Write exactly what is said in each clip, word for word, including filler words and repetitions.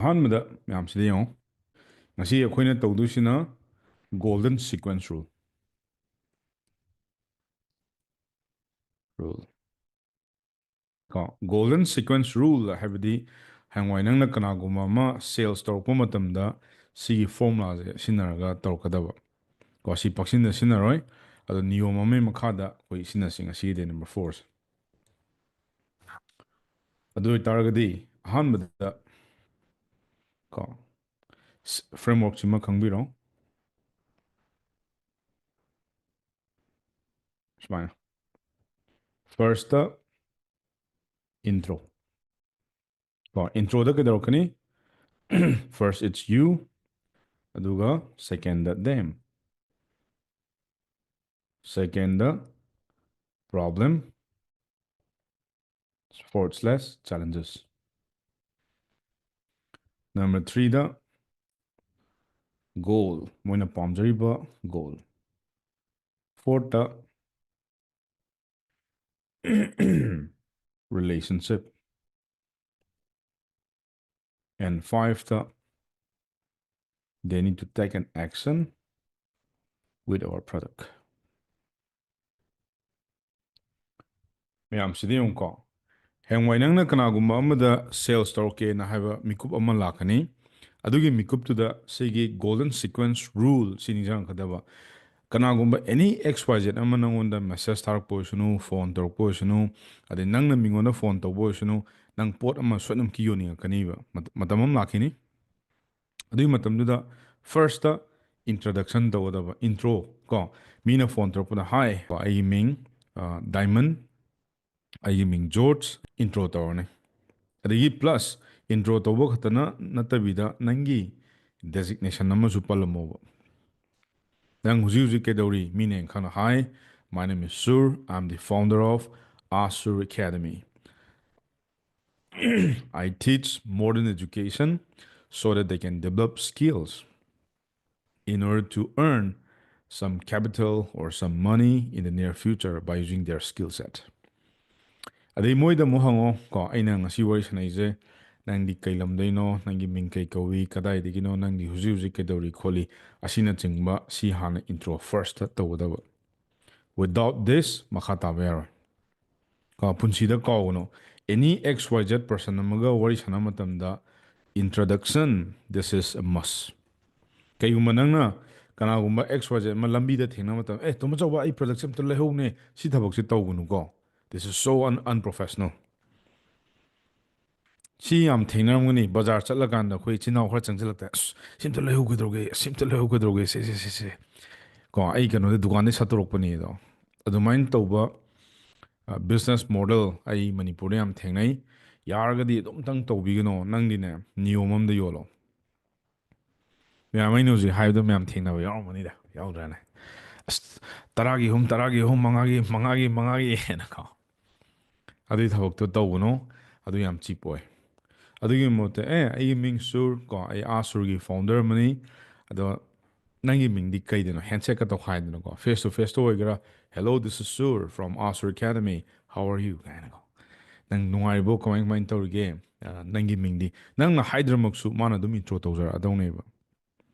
ꯑꯍꯥꯟꯕꯗ ꯃꯌꯥꯝꯁꯤꯗ ꯌꯦꯡꯉꯣ, ꯉꯁꯤ ꯑꯩꯈꯣꯏꯅ ꯇꯧꯗꯣꯏꯁꯤꯅ Golden Sequence Rule꯫ Rule꯫ ꯀꯣ, Golden Sequence Rule ꯍꯥꯏꯕꯗꯤ ꯍꯌꯦꯡꯋꯥꯏ ꯅꯪꯅ ꯀꯅꯥꯒꯨꯝꯕ ꯑꯃ sales ꯇꯧꯔꯛꯄ ꯃꯇꯝꯗ ꯁꯤꯒꯤ formula ꯁꯦ ꯁꯤꯖꯤꯟꯅꯔꯒ ꯇꯧꯔꯛꯀꯗꯕ꯫ ꯀꯣ, ꯁꯤ ꯄꯪꯁꯤꯟꯗ ꯁꯤꯖꯤꯟꯅꯔꯣꯏ꯫ ꯑꯗꯣ ꯅꯤꯌꯣꯝ ꯑꯃꯒꯤ ꯃꯈꯥꯗ ꯑꯩꯈꯣꯏ ꯁꯤꯖꯤꯟꯅꯁꯤ ꯉꯁꯤꯒꯤꯗꯤ number four ꯁꯦ꯫ ꯑꯗꯨ ꯑꯣꯏꯇꯥꯔꯒꯗꯤ ꯑꯍꯥꯟꯕꯗ ꯀꯣ, ꯁ-, framework ꯁꯤꯃ ꯈꯪꯕꯤꯔꯣ꯫ ꯁꯨꯃꯥꯏꯅ꯫ First intro꯫ ꯀꯣ, intro the ꯀꯩꯗꯧꯔꯛꯀꯅꯤ? First it's you, ꯑꯗꯨꯒ second ꯗ them, second ꯗ problem, forward slash challenges, number three ꯗ goal, ꯃꯣꯏꯅ ꯄꯥꯝꯖꯔꯤꯕ goal, fourth ꯇ relationship, and five ꯇ they need to take an action with our product꯫ ꯃꯌꯥꯝꯁꯤꯗꯤ ꯌꯦꯡꯉꯨꯀꯣ, ꯍꯌꯦꯡꯋꯥꯏ ꯅꯪꯅ ꯀꯅꯥꯒꯨꯝꯕ ꯑꯃꯗ sales ꯇꯧꯔꯛꯀꯦꯅ ꯍꯥꯏꯕ ꯃꯤꯀꯨꯞ ꯑꯃ ꯂꯥꯛꯀꯅꯤ꯫ ꯑꯗꯨꯒꯤ ꯃꯤꯀꯨꯞꯇꯨꯗ ꯁꯤꯒꯤ Golden Sequence Rule ꯁꯤ ꯅꯤꯡꯁꯤꯡꯉꯛꯀꯗꯕ꯫ ꯀꯅꯥꯒꯨꯝꯕ any X Y Z ꯑꯃ ꯅꯪꯉꯣꯟꯗ message ꯊꯥꯔꯛꯄ ꯑꯣꯏꯁꯅꯨ, phone ꯇꯧꯔꯛꯄ ꯑꯣꯏꯁꯅꯨ, ꯑꯗꯩ ꯅꯪꯅ ꯃꯤꯉꯣꯟꯗ phone ꯇꯧꯕ ꯑꯣꯏꯁꯅꯨ, ꯅꯪ ꯄꯣꯠ ꯑꯃ ꯁꯣꯏꯗꯅꯃꯛꯀꯤ ꯌꯣꯟꯅꯤꯡꯉꯛꯀꯅꯤꯕ꯫ ꯃꯇ-, ꯃꯇꯝ ꯑꯃ ꯂꯥꯛꯈꯤꯅꯤ꯫ ꯑꯗꯨꯒꯤ ꯃꯇꯝꯗꯨꯗ first ꯇ introduction ꯇꯧꯒꯗꯕ, intro꯫ ꯀꯣ, ꯃꯤꯅ phone ꯇꯧꯔꯛꯄꯗ, "Hi, ꯑꯩꯒꯤ ꯃꯤꯡ, ꯑ, Diamond, ꯑꯩꯒꯤ ꯃꯤꯡ George", intro ꯇꯧꯔꯅꯤ꯫ ꯑꯗꯒꯤ plus intro ꯇꯧꯕ ꯈꯛꯇꯅ ꯅꯠꯇꯕꯤꯗ ꯅꯪꯒꯤ designation ꯑꯃꯁꯨ ꯄꯜꯂꯝꯃꯣꯕ꯫ ꯅꯪ ꯍꯧꯖꯤꯛ ꯍꯧꯖꯤꯛ ꯀꯩꯗꯧꯔꯤ? ꯃꯤꯅ ꯌꯦꯡ ꯈꯪꯅ, "Hi, my name is Sur, I'm the founder of Asur Academy. I teach modern education so that they can develop skills in order to earn some capital or some money in the near future by using their skill set." ꯑꯗꯩ ꯃꯣꯏꯗ ꯑꯃꯨꯛ ꯍꯪꯉꯣ, ꯀꯣ, "ꯑꯩꯅ ꯉꯁꯤ ꯋꯥꯔꯤ ꯁꯥꯟꯅꯩꯁꯦ ꯅꯪꯗꯤ ꯀꯩ ꯂꯝꯗꯩꯅꯣ, ꯅꯪꯒꯤ ꯃꯤꯡ ꯀꯩ ꯀꯧꯏ, ꯀꯗꯥꯏꯗꯒꯤꯅꯣ, ꯅꯪꯗꯤ ꯍꯧꯖꯤꯛ ꯍꯧꯖꯤꯛ ꯀꯩꯗꯧꯔꯤ ꯈꯣꯠꯂꯤ, ꯑꯁꯤꯅꯆꯤꯡꯕ ꯁꯤ ꯍꯥꯟꯅ intro first ꯇꯧꯒꯗꯕ꯫ Without this, ꯃꯈꯥ ꯇꯥꯕ ꯌꯥꯔꯣꯏ꯫ ꯀꯣ, ꯄꯨꯟꯁꯤꯗ ꯀꯥꯎꯒꯅꯨ, any X Y Z person ꯑꯃꯒ ꯋꯥꯔꯤ ꯁꯥꯟꯅꯕ ꯃꯇꯝꯗ introduction, this is a must꯫ ꯀꯩꯒꯨꯝꯕ ꯅꯪꯅ ꯀꯅꯥꯒꯨꯝꯕ X Y Z ꯑꯃ ꯂꯝꯕꯤꯗ ꯊꯦꯡꯅꯕ ꯃꯇꯝꯗ, "ꯑꯦ, ꯇꯣꯝꯕ ꯆꯥꯎꯕ, ꯑꯩ product ꯁꯦ ꯑꯝꯇ ꯂꯩꯍꯧꯅꯦ", ꯁꯤ ꯊꯕꯛꯁꯦ ꯇꯧꯒꯅꯨꯀꯣ꯫ This is so un-, unprofessional꯫ ꯁꯤ ꯌꯥꯝ ꯊꯦꯡꯅꯔꯝꯒꯅꯤ, ꯕꯖꯥꯔ ꯆꯠꯂꯀꯥꯟꯗ ꯑꯩꯈꯣꯏ ꯏꯆꯤꯟ ꯏꯅꯥꯎ ꯈꯔ ꯆꯪꯁꯤꯜꯂꯛꯇ, "ꯑꯁ, ꯁꯤ ꯑꯝꯇ ꯂꯩꯍꯧꯒꯗꯧꯒꯦ, ꯁꯤ ꯑꯝꯇ ꯂꯩꯍꯧꯒꯗꯧꯒꯦ, ꯁꯦ, ꯁꯦ, ꯁꯦ, ꯁꯦ꯫ ꯀꯣ, ꯑꯩ ꯀꯩꯅꯣꯗ ꯗꯨꯀꯥꯟꯗꯩ ꯁꯠꯇꯣꯔꯛꯄꯅꯦ" ꯑꯗꯣ꯫ ꯑꯗꯨꯃꯥꯏꯅ ꯇꯧꯕ, ꯑ, business model ꯑꯩ ꯃꯅꯤꯄꯨꯔꯗ ꯌꯥꯝ ꯊꯦꯡꯅꯩ꯫ ꯌꯥꯔꯒꯗꯤ ꯑꯗꯨꯝꯇꯪ ꯇꯧꯕꯤꯒꯅꯣ, ꯅꯪꯗꯤꯅꯦ, ꯅꯤꯌꯣꯝ ꯑꯃꯗ ꯌꯣꯜꯂꯣ꯫ ꯃꯌꯥꯝ, ꯑꯩꯅ ꯍꯧꯖꯤꯛ ꯍꯥꯏꯕꯗꯣ ꯃꯌꯥꯝ ꯊꯦꯡꯅꯕ ꯌꯥꯎꯔꯝꯒꯅꯤꯗ, ꯌꯥꯎꯗ꯭ꯔꯥꯅꯦ? "ꯑꯁ, ꯇꯔꯥꯒꯤ ꯑꯍꯨꯝ, ꯇꯔꯥꯒꯤ ꯑꯍꯨꯝ, ꯃꯉꯥꯒꯤ, ꯃꯉꯥꯒꯤ, ꯃꯉꯥꯒꯤ" ꯍꯥꯏꯅꯀꯣ꯫ ꯑꯗꯨꯒꯤ ꯊꯕꯛꯇꯣ ꯇꯧꯒꯅꯨ, ꯑꯗꯨ ꯌꯥꯝ cheap ꯑꯣꯏ꯫ ꯑꯗꯨꯒꯤ ꯃꯍꯨꯠꯇ, "ꯑꯦ, ꯑꯩꯒꯤ ꯃꯤꯡ ꯁꯨꯔ ꯀꯣ, ꯑꯩ ꯑꯥ ꯁꯨꯔꯒꯤ founder ꯑꯃꯅꯤ, ꯑꯗꯣ ꯅꯪꯒꯤ ꯃꯤꯡꯗꯤ ꯀꯩꯗꯅꯣ?" Handshake ꯀ ꯇꯧꯈꯥꯏꯗꯅꯀꯣ, face to face ꯇ ꯑꯣꯏꯒꯦꯔꯥ, "Hello, this is Sur from Asur Academy, how are you?" ꯀꯥꯏꯅꯀꯣ꯫ "ꯅꯪ ꯅꯨꯡꯉꯥꯏꯔꯤꯕꯣ? ꯀꯃꯥꯏ, ꯀꯃꯥꯏꯅ ꯇꯧꯔꯤꯒꯦ? ꯑ, ꯅꯪꯒꯤ ꯃꯤꯡꯗꯤ?" ꯅꯪꯅ ꯍꯥꯏꯗ꯭ꯔꯃꯛꯁꯨ ꯃꯥꯅ ꯑꯗꯨꯝ intro ꯇꯧꯖꯔꯛꯑꯗꯧꯅꯦꯕ꯫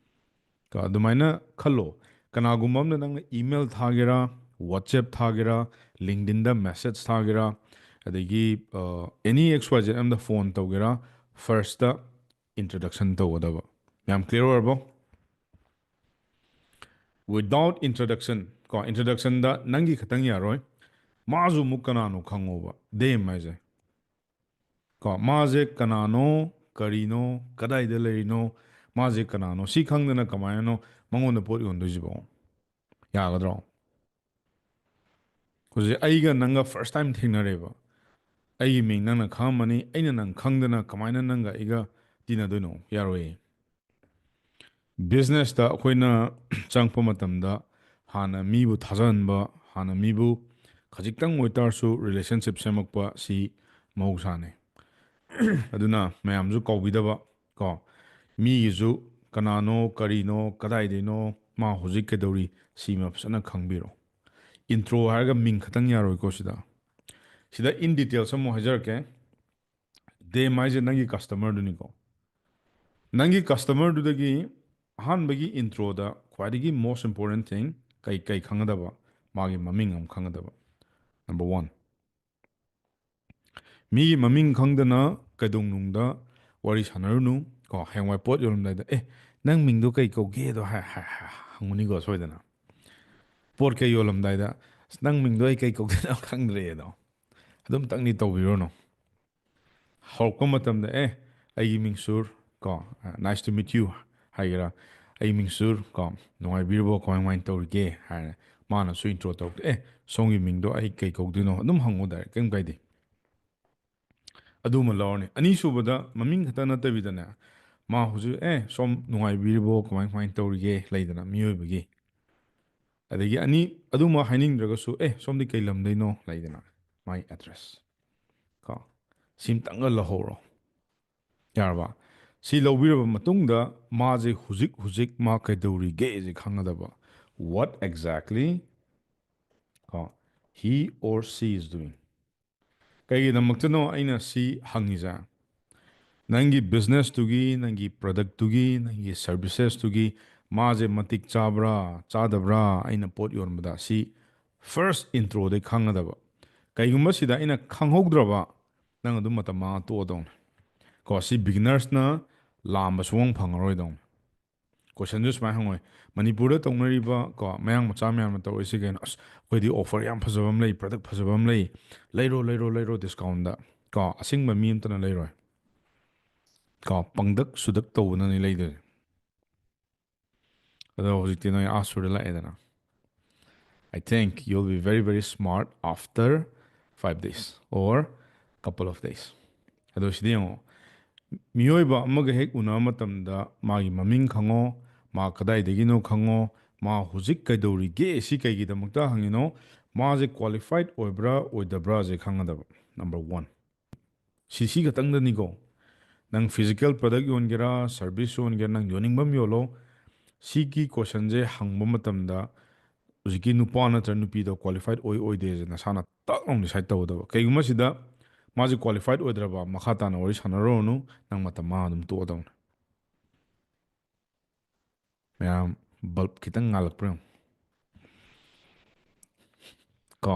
ꯀꯣ, ꯑꯗꯨꯃꯥꯏꯅ ꯈꯜꯂꯣ꯫ ꯀꯅꯥꯒꯨꯝꯕ ꯑꯃꯅ ꯅꯪꯅ email ꯊꯥꯒꯦꯔꯥ, WhatsApp ꯊꯥꯒꯦꯔꯥ, LinkedIn ꯗ message ꯊꯥꯒꯦꯔꯥ, ꯑꯗꯒꯤ, ꯑ, any X Y Z ꯑꯃꯗ phone ꯇꯧꯒꯦꯔꯥ, first ꯇ introduction ꯇꯧꯒꯗꯕ꯫ ꯌꯥꯝ clear ꯑꯣꯏꯔꯕꯣ? Without introduction, ꯀꯣ, introduction ꯗ ꯅꯪꯒꯤ ꯈꯛꯇꯪ ꯌꯥꯔꯣꯏ, ꯃꯥꯁꯨ ꯑꯃꯨꯛ ꯀꯅꯥꯅꯣ ꯈꯪꯉꯣꯕ, them ꯍꯥꯏꯁꯦ꯫ ꯀꯣ, ꯃꯥꯁꯦ ꯀꯅꯥꯅꯣ, ꯀꯔꯤꯅꯣ, ꯀꯗꯥꯏꯗ ꯂꯩꯔꯤꯅꯣ, ꯃꯥꯁꯦ ꯀꯅꯥꯅꯣ, ꯁꯤ ꯈꯪꯗꯅ ꯀꯃꯥꯏꯅꯅꯣ ꯃꯉꯣꯟꯗ ꯄꯣꯠ ꯌꯣꯟꯗꯣꯏꯁꯤꯕꯣ? ꯌꯥꯒꯗ꯭ꯔꯣ? ꯍꯧꯖꯤꯛ ꯑꯩꯒ ꯅꯪꯒ first time ꯊꯦꯡꯅꯔꯦꯕ꯫ ꯑꯩꯒꯤ ꯃꯤꯡ ꯅꯪꯅ ꯈꯪꯉꯝꯃꯅꯤ, ꯑꯩꯅ ꯅꯪ ꯈꯪꯗꯅ ꯀꯃꯥꯏꯅ ꯅꯪꯒ ꯑꯩꯒ ꯇꯤꯟꯅꯗꯣꯏꯅꯣ? ꯌꯥꯔꯣꯏꯌꯦ꯫ Business ꯇ ꯑꯩꯈꯣꯏꯅ ꯆꯪꯉꯛꯄ ꯃꯇꯝꯗ ꯍꯥꯟꯅ ꯃꯤꯕꯨ ꯊꯥꯖꯍꯟꯕ, ꯍꯥꯟꯅ ꯃꯤꯕꯨ ꯈꯖꯤꯛꯇꯪ ꯑꯣꯏꯇꯥꯔꯁꯨ relationship ꯁꯦꯝꯃꯛꯄ ꯁꯤ ꯃꯍꯧꯁꯥꯅꯦ꯫ ꯑꯗꯨꯅ ꯃꯌꯥꯝꯁꯨ ꯀꯥꯎꯕꯤꯗꯕ ꯀꯣ, ꯃꯤꯒꯤꯁꯨ ꯀꯅꯥꯅꯣ, ꯀꯔꯤꯅꯣ, ꯀꯗꯥꯏꯗꯩꯅꯣ, ꯃꯥ ꯍꯧꯖꯤꯛ ꯀꯩꯗꯧꯔꯤ, ꯁꯤꯃ ꯐꯖꯅ ꯈꯪꯕꯤꯔꯣ꯫ Intro ꯍꯥꯏꯔꯒ ꯃꯤꯡ ꯈꯛꯇꯪ ꯌꯥꯔꯣꯏꯀꯣ ꯁꯤꯗ꯫ ꯁꯤꯗ in details ꯑꯃꯨꯛ ꯍꯥꯏꯖꯔꯛꯀꯦ꯫ Them ꯍꯥꯏꯁꯦ ꯅꯪꯒꯤ customerꯗꯨꯅꯤꯀꯣ. ꯅꯪꯒꯤ customerꯗꯨꯗꯒꯤ ꯑꯍꯥꯟꯕꯒꯤ introꯗ ꯈ꯭ꯋꯥꯏꯗꯒꯤ most important thing ꯀꯩ ꯀꯩ ꯈꯪꯒꯗꯕ? ꯃꯥꯒꯤ ꯃꯃꯤꯡ ꯑꯃ ꯈꯪꯒꯗꯕ. Number one. ꯃꯤꯒꯤ ꯃꯃꯤꯡ ꯈꯪꯗꯅ ꯀꯩꯗꯧꯅꯨꯡꯗ ꯋꯥꯔꯤ ꯁꯥꯟꯅꯔꯨꯅꯨ ꯀꯣ. ꯍꯌꯦꯡꯋꯥꯏ ꯄꯣꯠ ꯌꯣꯜꯂꯝꯗꯥꯏꯗ, "ꯑꯦ, ꯅꯪ ꯃꯤꯡꯗꯣ ꯀꯩ ꯀꯧꯒꯦꯗꯣ?" ꯍꯥꯏ- ꯍꯥꯏ- ꯍꯥꯏ- ꯍꯪꯉꯨꯅꯤꯀꯣ ꯁꯣꯏꯗꯅ. ꯄꯣꯠ ꯀꯩ ꯌꯣꯜꯂꯝꯗꯥꯏꯗ, "ꯑꯁ, ꯅꯪ ꯃꯤꯡꯗꯣ ꯑꯩ ꯀꯩ ꯀꯧꯗꯣꯏꯅꯣ ꯈꯪꯗ꯭ꯔꯦꯗꯣ." ꯑꯗꯨꯝꯇꯪꯗꯤ ꯇꯧꯕꯤꯔꯨꯅꯨ. ꯍꯧꯔꯛꯄ ꯃꯇꯝꯗ, "ꯑꯦ, ꯑꯩꯒꯤ ꯃꯤꯡ ꯁꯨꯔ ꯀꯣ, nice to meet you" ꯍꯥꯏꯒꯦꯔꯥ, "ꯑꯩ ꯃꯤꯡ ꯁꯨꯔ ꯀꯣ, ꯅꯨꯡꯉꯥꯏꯕꯤꯔꯤꯕꯣ, ꯀꯃꯥꯏ ꯀꯃꯥꯏꯅ ꯇꯧꯔꯤꯒꯦ?" ꯍꯥꯏꯔꯦ, ꯃꯥꯅꯁꯨ intro ꯇꯧꯔꯛꯇꯦ, "ꯑꯦ, ꯁꯣꯝꯒꯤ ꯃꯤꯡꯗꯣ ꯑꯩ ꯀꯩ ꯀꯧꯗꯣꯏꯅꯣ?" ꯑꯗꯨꯝ ꯍꯪꯉꯣ direct, ꯀꯩꯝ ꯀꯥꯏꯗꯦ. ꯑꯗꯨꯃ ꯂꯧꯔꯅꯤ. ꯑꯅꯤꯁꯨꯕꯗ ꯃꯃꯤꯡ ꯈꯛꯇ ꯅꯠꯇꯕꯤꯗꯅꯦ, ꯃꯥ ꯍꯧꯖꯤꯛ, "ꯑꯦ, ꯁꯣꯝ ꯅꯨꯡꯉꯥꯏꯕꯤꯔꯤꯕꯣ, ꯀꯃꯥꯏ ꯀꯃꯥꯏꯅ ꯇꯧꯔꯤꯒꯦ?" ꯂꯩꯗꯅ ꯃꯤꯑꯣꯏꯕꯒꯤ꯫ ꯑꯗꯒꯤ ꯑꯅꯤ, ꯑꯗꯨꯃ ꯍꯥꯏꯅꯤꯡꯗ꯭ꯔꯒꯁꯨ, "ꯑꯦ, ꯁꯣꯝꯗꯤ ꯀꯩ ꯂꯝꯗꯩꯅꯣ?" ꯂꯩꯗꯅ, ꯃꯥꯏ address ꯀꯣ, ꯁꯤꯝꯇꯪꯒ ꯂꯧꯍꯧꯔꯣ꯫ ꯌꯥꯔꯕ? ꯁꯤ ꯂꯧꯕꯤꯔꯕ ꯃꯇꯨꯡꯗ ꯃꯥꯁꯦ ꯍꯧꯖꯤꯛ ꯍꯧꯖꯤꯛ ꯃꯥ ꯀꯩꯗꯧꯔꯤꯒꯦꯁꯦ ꯈꯪꯒꯗꯕ. What exactly ꯀꯣ, he or she is doing. ꯀꯩꯒꯤꯗꯃꯛꯇꯅꯣ ꯑꯩꯅ ꯁꯤ ꯍꯪꯉꯤꯁꯦ? ꯅꯪꯒꯤ businessꯇꯨꯒꯤ, ꯅꯪꯒꯤ productꯇꯨꯒꯤ, ꯅꯪꯒꯤ servicesꯇꯨꯒꯤ ꯃꯥꯁꯦ ꯃꯇꯤꯛ ꯆꯥꯕ꯭ꯔꯥ, ꯆꯥꯗꯕ꯭ꯔꯥ, ꯑꯩꯅ ꯄꯣꯠ ꯌꯣꯟꯕꯗ ꯁꯤ first introꯗꯩ ꯈꯪꯒꯗꯕ. ꯀꯩꯒꯨꯝꯕ ꯁꯤꯗ ꯑꯩꯅ ꯈꯪꯍꯧꯗ꯭ꯔꯕ, ꯅꯪ ꯑꯗꯨꯝ ꯃꯇꯝ ꯃꯥꯡꯉ ꯇꯣꯛꯑꯗꯧꯅꯤ ꯀꯣ. ꯁꯤ beginnersꯅ ꯂꯥꯝꯕ ꯁꯨꯡꯐꯪ ꯐꯪꯉꯔꯣꯏꯗꯧꯅꯤ. Questionꯁꯨ ꯁꯨꯃꯥꯏꯅ ꯍꯪꯉꯣꯏ, "ꯃꯅꯤꯄꯨꯔꯗ ꯇꯧꯅꯔꯤꯕ ꯀꯣ, ꯃꯌꯥꯡ ꯃꯆꯥ ꯃꯌꯥꯝꯅ ꯇꯧꯔꯤꯁꯤ ꯀꯩꯅꯣ? ꯑꯁ, ꯑꯩꯈꯣꯏꯗꯤ offer ꯌꯥꯝ ꯐꯖꯕ ꯑꯃ ꯂꯩ, product ꯐꯖꯕ ꯑꯃ ꯂꯩ, ꯂꯩꯔꯣ, ꯂꯩꯔꯣ, ꯂꯩꯔꯣ discountꯗ" ꯀꯣ. ꯑꯁꯤꯡꯕ ꯃꯤ ꯑꯝꯇꯅ ꯂꯩꯔꯣꯏ ꯀꯣ. ꯄꯪꯗꯛ ꯁꯨꯗꯛ ꯇꯧꯕꯅꯅꯤ ꯂꯩꯗꯣꯏꯁꯦ. ꯑꯗꯣ ꯍꯧꯖꯤꯛꯇꯤ ꯅꯣꯏ ꯑꯥ ꯁꯨꯔ ꯂꯥꯛꯑꯦꯗꯅ. I think you'll be very, very smart after five days or couple of days. ꯑꯗꯣ ꯁꯤꯗ ꯌꯦꯡꯉꯣ, ꯃꯤꯑꯣꯏꯕ ꯑꯃꯒ ꯍꯦꯛ ꯎꯅꯕ ꯃꯇꯝꯗ ꯃꯥꯒꯤ ꯃꯃꯤꯡ ꯈꯪꯉꯣ, ꯃꯥ ꯀꯗꯥꯏꯗꯒꯤꯅꯣ ꯈꯪꯉꯣ, ꯃꯥ ꯍꯧꯖꯤꯛ ꯀꯩꯗꯧꯔꯤꯒꯦ, ꯁꯤ ꯀꯩꯒꯤꯗꯃꯛꯇ ꯍꯪꯉꯤꯅꯣ, ꯃꯥꯁꯦ qualified ꯑꯣꯏꯕ꯭ꯔꯥ ꯑꯣꯏꯗꯕ꯭ꯔꯥꯁꯦ ꯈꯪꯒꯗꯕ, number one. ꯁꯤ, ꯁꯤ ꯈꯛꯇꯪꯗꯅꯤꯀꯣ. ꯅꯪ physical product ꯌꯣꯟꯒꯦꯔꯥ, service ꯌꯣꯟꯒꯦꯔꯥ, ꯅꯪ ꯌꯣꯟꯅꯤꯡꯕ ꯑꯃ ꯌꯣꯜꯂꯣ. ꯁꯤꯒꯤ questionꯁꯦ ꯍꯪꯕ ꯃꯇꯝꯗ ꯍꯧꯖꯤꯛꯀꯤ ꯅꯨꯄꯥ ꯅꯠꯇ꯭ꯔ ꯅꯨꯄꯤꯗꯣ qualified ꯑꯣꯏ ꯑꯣꯏꯗꯦꯁꯦ ꯅꯁꯥꯅ ꯇꯛ ꯂꯥꯎꯅ decide ꯇꯧꯒꯗꯕ. ꯀꯩꯒꯨꯝꯕ ꯁꯤꯗ ꯃꯥꯁꯦ qualified ꯑꯣꯏꯗ꯭ꯔꯕ, ꯃꯈꯥ ꯇꯥꯅ ꯋꯥꯔꯤ ꯁꯥꯟꯅꯔꯨꯔꯅꯨ, ꯅꯪ ꯃꯇꯝ ꯃꯥꯡꯉ ꯑꯗꯨꯝ ꯇꯣꯛꯑꯗꯧꯅꯤ꯫ ꯃꯌꯥꯝ, bulb ꯈꯤꯇꯪ ꯉꯥꯜꯂꯛꯄ꯭ꯔꯥ ꯌꯦꯡꯉꯨ꯫ ꯀꯣ,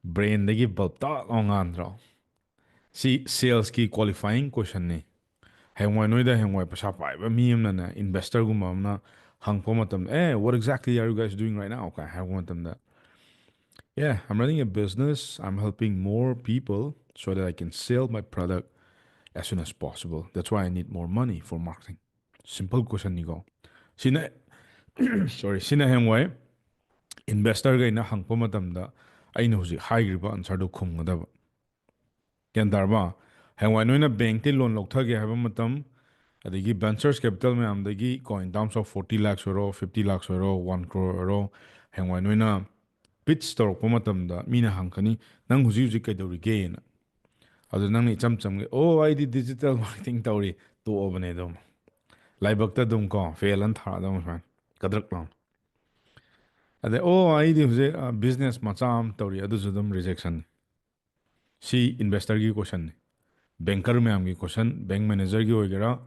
brainꯗꯒꯤ bulb ꯇꯥꯛ ꯂꯥꯎ ꯉꯥꯟꯗ꯭ꯔꯣ? ꯁꯤ salesꯀꯤ qualifying questionꯅꯤ꯫ ꯍꯌꯦꯡꯋꯥꯏ ꯅꯣꯏꯗ ꯍꯌꯦꯡꯋꯥꯏ ꯄꯩꯁꯥ ꯄꯥꯏꯕ ꯃꯤ ꯑꯃꯅꯅꯦ, investorꯒꯨꯝꯕ ꯑꯃꯅ ꯍꯪꯉꯛꯄ ꯃꯇꯝꯗ, "ꯑꯦ, what exactly are you guys doing right now?" ꯀꯥꯏ ꯍꯥꯏꯔꯛꯄ ꯃꯇꯝꯗ, "Yeah, I'm running a business. I'm helping more people so that I can sell my product as soon as possible. That's why I need more money for marketing." Simple questionꯅꯤꯀꯣ꯫ ꯁꯤꯅ, sorry, ꯁꯤꯅ ꯍꯌꯦꯡꯋꯥꯏ investorꯒꯩꯅ ꯍꯪꯉꯛꯄ ꯃꯇꯝꯗ ꯑꯩꯅ ꯍꯧꯖꯤꯛ ꯍꯥꯏꯈ꯭ꯔꯤꯕ answerꯗꯣ ꯈꯨꯝꯒꯗꯕ꯫ ꯒ꯭ꯌꯥꯟ ꯇꯥꯔꯕ? ꯍꯌꯦꯡꯋꯥꯏ ꯅꯣꯏꯅ bankꯇꯩ loan ꯂꯧꯊꯒꯦ ꯍꯥꯏꯕ ꯃꯇꯝ, ꯑꯗꯒꯤ venture capital ꯃꯌꯥꯝꯗꯒꯤ ꯀꯣ, in terms of forty lakhs ꯑꯣꯏꯔꯣ, fifty lakhs ꯑꯣꯏꯔꯣ, one crore ꯑꯣꯏꯔꯣ, ꯍꯌꯦꯡꯋꯥꯏ ꯅꯣꯏꯅ pitch ꯇꯧꯔꯛꯄ ꯃꯇꯝꯗ ꯃꯤꯅ ꯍꯪꯉꯛꯀꯅꯤ, "ꯅꯪ ꯍꯧꯖꯤꯛ ꯍꯧꯖꯤꯛ ꯀꯩꯗꯧꯔꯤꯒꯦꯅ?" ꯑꯗꯨ ꯅꯪꯅ ꯏꯆꯝ ꯆꯝꯒꯦ, "ꯑꯣ, ꯑꯩꯗꯤ digital marketing ꯇꯧꯔꯤ", ꯇꯣꯛꯑꯕꯅꯦ ꯑꯗꯨꯝ꯫ ꯂꯥꯏꯕꯛꯇ ꯑꯗꯨꯝ ꯀꯣ, fail ꯑꯅ ꯊꯥꯔꯗꯧꯅꯤ ꯁꯨꯃꯥꯏꯅ, ꯀꯗ꯭ꯔꯛ ꯂꯥꯎꯅ꯫ ꯑꯗꯩ, "ꯑꯣ, ꯑꯩꯗꯤ ꯍꯧꯖꯤꯛ, ꯑ, business ꯃꯆꯥ ꯑꯃ ꯇꯧꯔꯤ", ꯑꯗꯨꯁꯨ ꯑꯗꯨꯝ rejectionꯅꯤ꯫ ꯁꯤ investorꯒꯤ questionꯅꯤ꯫ Banker ꯃꯌꯥꯝꯒꯤ question, bank managerꯒꯤ ꯑꯣꯏꯒꯦꯔꯥ,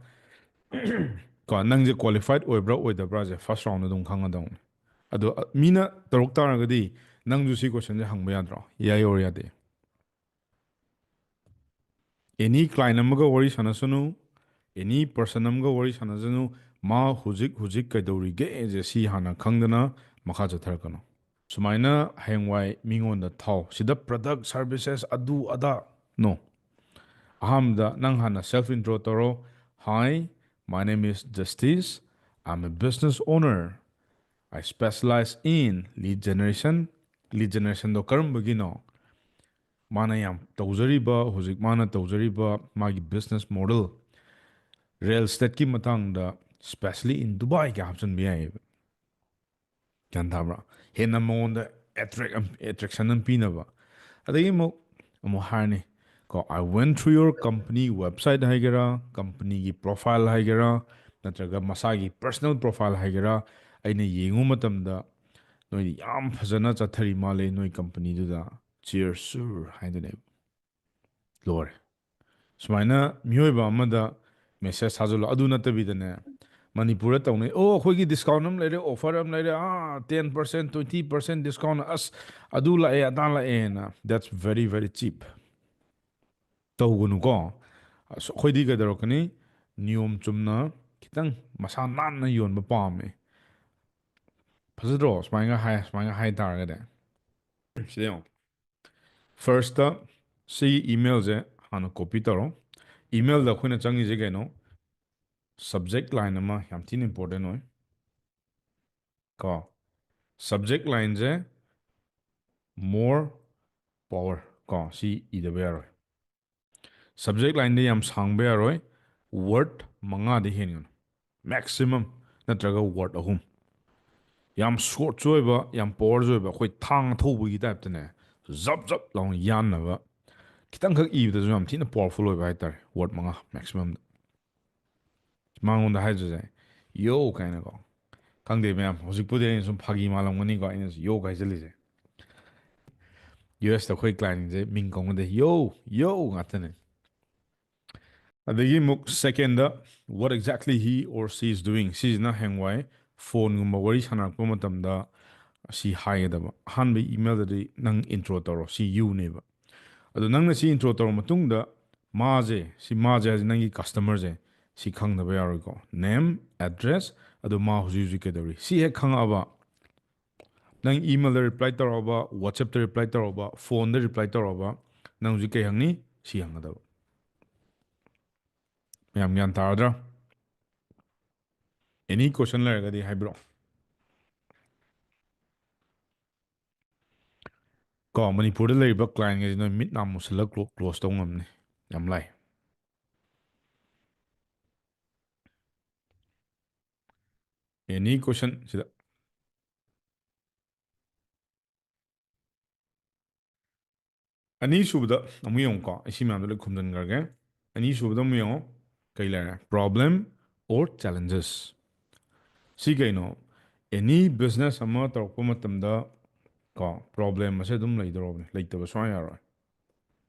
ꯀꯣ, ꯅꯪꯁꯦ qualified ꯑꯣꯏꯕ꯭ꯔꯥ ꯑꯣꯏꯗꯕ꯭ꯔꯥꯁꯦ first round ꯑꯗꯨꯝ ꯈꯪꯒꯗꯧꯅꯤ꯫ ꯑꯗꯣ, ꯑ, ꯃꯤꯅ ꯇꯧꯔꯛ ꯇꯥꯔꯒꯗꯤ ꯅꯪꯁꯨ ꯁꯤ questionꯁꯦ ꯍꯪꯕ ꯌꯥꯗ꯭ꯔꯣ? ꯌꯥꯏ or ꯌꯥꯗꯦ? Any client ꯑꯃꯒ ꯋꯥꯔꯤ ꯁꯥꯟꯅꯁꯅꯨ, any person ꯑꯃꯒ ꯋꯥꯔꯤ ꯁꯥꯟꯅꯁꯅꯨ, ꯃꯥ ꯍꯧꯖꯤꯛ ꯍꯧꯖꯤꯛ ꯀꯩꯗꯧꯔꯤꯒꯦꯁꯦ ꯁꯤ ꯍꯥꯟꯅ ꯈꯪꯗꯅ ꯃꯈꯥ ꯆꯠꯊꯔꯛꯀꯅꯨ꯫ ꯁꯨꯃꯥꯏꯅ ꯍꯌꯦꯡꯋꯥꯏ ꯃꯤꯉꯣꯟꯗ ꯊꯥꯎ, ꯁꯤꯗ product, services, ꯑꯗꯨ ꯑꯗꯥ, no꯫ ꯑꯍꯥꯟꯕꯗ ꯅꯪ ꯍꯥꯟꯅ self intro ꯇꯧꯔꯣ꯫ "Hi, my name is Justice. I'm a business owner. I specialize in lead generation." Lead generationꯗꯣ ꯀꯔꯝꯕꯒꯤꯅꯣ? ꯃꯥꯅ ꯌꯥꯝ ꯇꯧꯖꯔꯤꯕ, ꯍꯧꯖꯤꯛ ꯃꯥꯅ ꯇꯧꯖꯔꯤꯕ ꯃꯥꯒꯤ business model, real estateꯀꯤ ꯃꯇꯥꯡꯗ, specially in Dubai ꯀꯥꯏ ꯍꯥꯞꯆꯤꯟꯕ ꯌꯥꯏꯌꯦꯕ꯫ ꯒ꯭ꯌꯥꯟ ꯇꯥꯕ꯭ꯔꯥ? ꯍꯦꯟꯅ ꯃꯉꯣꯟꯗ attract ꯑꯃ, attraction ꯑꯃ ꯄꯤꯅꯕ꯫ ꯑꯗꯒꯤ ꯑꯃꯨꯛ, ꯑꯃꯨꯛ ꯍꯥꯏꯔꯅꯤ ꯀꯣ, "I went through your company website" ꯍꯥꯏꯒꯦꯔꯥ, companyꯒꯤ profile ꯍꯥꯏꯒꯦꯔꯥ, ꯅꯠꯇ꯭ꯔꯒ ꯃꯁꯥꯒꯤ personal profile ꯍꯥꯏꯒꯦꯔꯥ, ꯑꯩꯅ ꯌꯦꯡꯉꯨ ꯃꯇꯝꯗ ꯅꯣꯏꯗꯤ ꯌꯥꯝ ꯐꯖꯅ ꯆꯠꯊꯔꯤ ꯃꯥꯜꯂꯦ ꯅꯣꯏ companyꯗꯨꯗ, "Cheers, sir" ꯍꯥꯏꯗꯣꯏꯅꯦꯕ꯫ ꯂꯣꯏꯔꯦ꯫ ꯁꯨꯃꯥꯏꯅ ꯃꯤꯑꯣꯏꯕ ꯑꯃꯗ message ꯊꯥꯖꯤꯜꯂꯣ꯫ ꯑꯗꯨ ꯅꯠꯇꯕꯤꯗꯅꯦ, ꯃꯅꯤꯄꯨꯔꯗ ꯇꯧꯅꯩ, "ꯑꯣ, ꯑꯩꯈꯣꯏꯒꯤ discount ꯑꯃ ꯂꯩꯔꯦ, offer ꯑꯃ ꯂꯩꯔꯦ, ꯑꯥ, ten percent, twenty percent discount, ꯑꯁ, ꯑꯗꯨ ꯂꯥꯛꯑꯦ, ꯑꯗꯥ ꯂꯥꯛꯑꯦꯅ"꯫ That's very, very cheap꯫ ꯇꯧꯒꯅꯨꯀꯣ꯫ ꯑꯁ, ꯑꯩꯈꯣꯏꯗꯤ ꯀꯩꯗꯧꯔꯛꯀꯅꯤ? ꯅꯤꯌꯣꯝ ꯆꯨꯝꯅ ꯈꯤꯇꯪ ꯃꯁꯥ ꯅꯥꯟꯅ ꯌꯣꯟꯕ ꯄꯥꯝꯃꯦ꯫ ꯐꯖꯗ꯭ꯔꯣ? ꯁꯨꯃꯥꯏꯅ ꯍꯥꯏ, ꯁꯨꯃꯥꯏꯅ ꯍꯥꯏ ꯇꯥꯔꯒꯗꯤ꯫ ꯁꯤꯗ ꯌꯦꯡꯉꯣ꯫ First, ꯁꯤꯒꯤ email ꯁꯦ ꯍꯥꯟꯅ copy ꯇꯧꯔꯣ꯫ Email ꯗ ꯑꯩꯈꯣꯏꯅ ꯆꯪꯉꯤꯁꯦ ꯀꯩꯅꯣ? Subject line ꯑꯃ ꯌꯥꯝ ꯊꯤꯅ important ꯑꯣꯏ꯫ ꯀꯣ, subject line ꯁꯦ "more power", ꯀꯣ, ꯁꯤ ꯏꯗꯕ ꯌꯥꯔꯣꯏ꯫ Subject line ꯗꯤ ꯌꯥꯝ ꯁꯥꯡꯕ ꯌꯥꯔꯣꯏ, word ꯃꯉꯥꯗꯤ ꯍꯦꯟꯒꯅꯨ, maximum, ꯅꯠꯇ꯭ꯔꯒ word ꯑꯍꯨꯝ꯫ ꯌꯥꯝ short ꯁꯨ ꯑꯣꯏꯕ, ꯌꯥꯝ power ꯁꯨ ꯑꯣꯏꯕ, ꯑꯩꯈꯣꯏ ꯊꯥꯡ ꯑꯊꯧꯕꯒꯤ type ꯇꯅꯦ, ꯖꯞ ꯖꯞ ꯂꯥꯎꯅ ꯌꯥꯟꯅꯕ, ꯈꯤꯇꯪꯈꯛ ꯏꯕꯗꯁꯨ ꯌꯥꯝ ꯊꯤꯅ powerful ꯑꯣꯏꯕ ꯍꯥꯏꯇꯥꯔꯦ, word ꯃꯉꯥ maximum ꯗ꯫ ꯃꯉꯣꯟꯗ ꯍꯥꯏꯗꯣꯏꯁꯦ "yo" ꯀꯥꯏꯅꯀꯣ꯫ ꯈꯪꯗꯦ ꯃꯌꯥꯝ, ꯍꯧꯖꯤꯛꯄꯨꯗꯤ ꯑꯩꯅ ꯁꯨꯝ ꯐꯥꯒꯤ ꯃꯥꯜꯂꯝꯒꯅꯤꯀꯣ, ꯑꯩꯅ "yo" ꯀꯥꯏꯁꯤꯜꯂꯤꯁꯦ꯫ U S ꯇ ꯑꯩꯈꯣꯏ client ꯁꯦ ꯃꯤꯡ ꯀꯧꯅꯗꯦ, "yo, yo" ꯉꯥꯛꯇꯅꯦ꯫ ꯑꯗꯒꯤ ꯑꯃꯨꯛ second the, "What exactly he or she is doing?" ꯁꯤꯁꯤꯅ ꯍꯌꯦꯡꯋꯥꯏ phone ꯒꯨꯝꯕ ꯋꯥꯔꯤ ꯁꯥꯟꯅꯔꯛꯄ ꯃꯇꯝꯗ ꯁꯤ ꯍꯥꯏꯒꯗꯕ꯫ ꯑꯍꯥꯟꯕ email ꯗꯗꯤ ꯅꯪ intro ꯇꯧꯔꯣ, ꯁꯤ "you" ꯅꯦꯕ꯫ ꯑꯗꯣ ꯅꯪꯅ ꯁꯤ intro ꯇꯧꯔ ꯃꯇꯨꯡꯗ, ꯃꯥꯁꯦ, ꯁꯤ ꯃꯥꯁꯦ ꯍꯥꯏꯁꯦ ꯅꯪꯒꯤ customer ꯁꯦ, ꯁꯤ ꯈꯪꯗꯕ ꯌꯥꯔꯣꯏꯀꯣ꯫ Name, address, ꯑꯗꯣ ꯃꯥ ꯍꯧꯖꯤꯛ ꯍꯧꯖꯤꯛ ꯀꯩꯗꯧꯔꯤ, ꯁꯤ ꯍꯦꯛ ꯈꯪꯉꯛꯑꯕ, ꯅꯪ email ꯗ reply ꯇꯧꯔꯛꯑꯕ, WhatsApp ꯇ reply ꯇꯧꯔꯛꯑꯕ, phone ꯗ reply ꯇꯧꯔꯛꯑꯕ, ꯅꯪ ꯍꯧꯖꯤꯛ ꯀꯩ ꯍꯪꯅꯤ? ꯁꯤ ꯍꯪꯒꯗꯕ꯫ ꯃꯌꯥꯝ ꯒ꯭ꯌꯥꯟ ꯇꯥꯔꯗ꯭ꯔꯥ? Any question ꯂꯩꯔꯒꯗꯤ ꯍꯥꯏꯕꯤꯔꯛꯑꯣ꯫ ꯀꯣ, ꯃꯅꯤꯄꯨꯔꯗ ꯂꯩꯔꯤꯕ client ꯈꯩꯁꯦ ꯅꯣꯏ ꯃꯤꯠ ꯅꯥ ꯃꯨꯁꯜꯂ clo-, close ꯇꯧ ꯉꯝꯅꯤ꯫ ꯌꯥꯝ ꯂꯥꯏ꯫ Any question ꯁꯤꯗ? ꯑꯅꯤꯁꯨꯕꯗ ꯑꯃꯨꯛ ꯌꯦꯡꯉꯨꯀꯣ, ꯑꯩ ꯁꯤ ꯃꯌꯥꯝꯗꯣ ꯂꯣꯏ ꯈꯨꯝꯖꯤꯟꯈ꯭ꯔꯒꯦ꯫ ꯑꯅꯤꯁꯨꯕꯗ ꯑꯃꯨꯛ ꯌꯦꯡꯉꯣ, ꯀꯩ ꯂꯩꯔꯦ? Problem or challenges꯫ ꯁꯤ ꯀꯩꯅꯣ? Any business ꯑꯃ ꯇꯧꯔꯛꯄ ꯃꯇꯝꯗ ꯀꯣ, problem ꯑꯁꯦ ꯑꯗꯨꯝ ꯂꯩꯗꯧꯔꯕꯅꯤ, ꯂꯩꯇꯕ ꯁꯨꯡꯌꯥ ꯌꯥꯔꯣꯏ꯫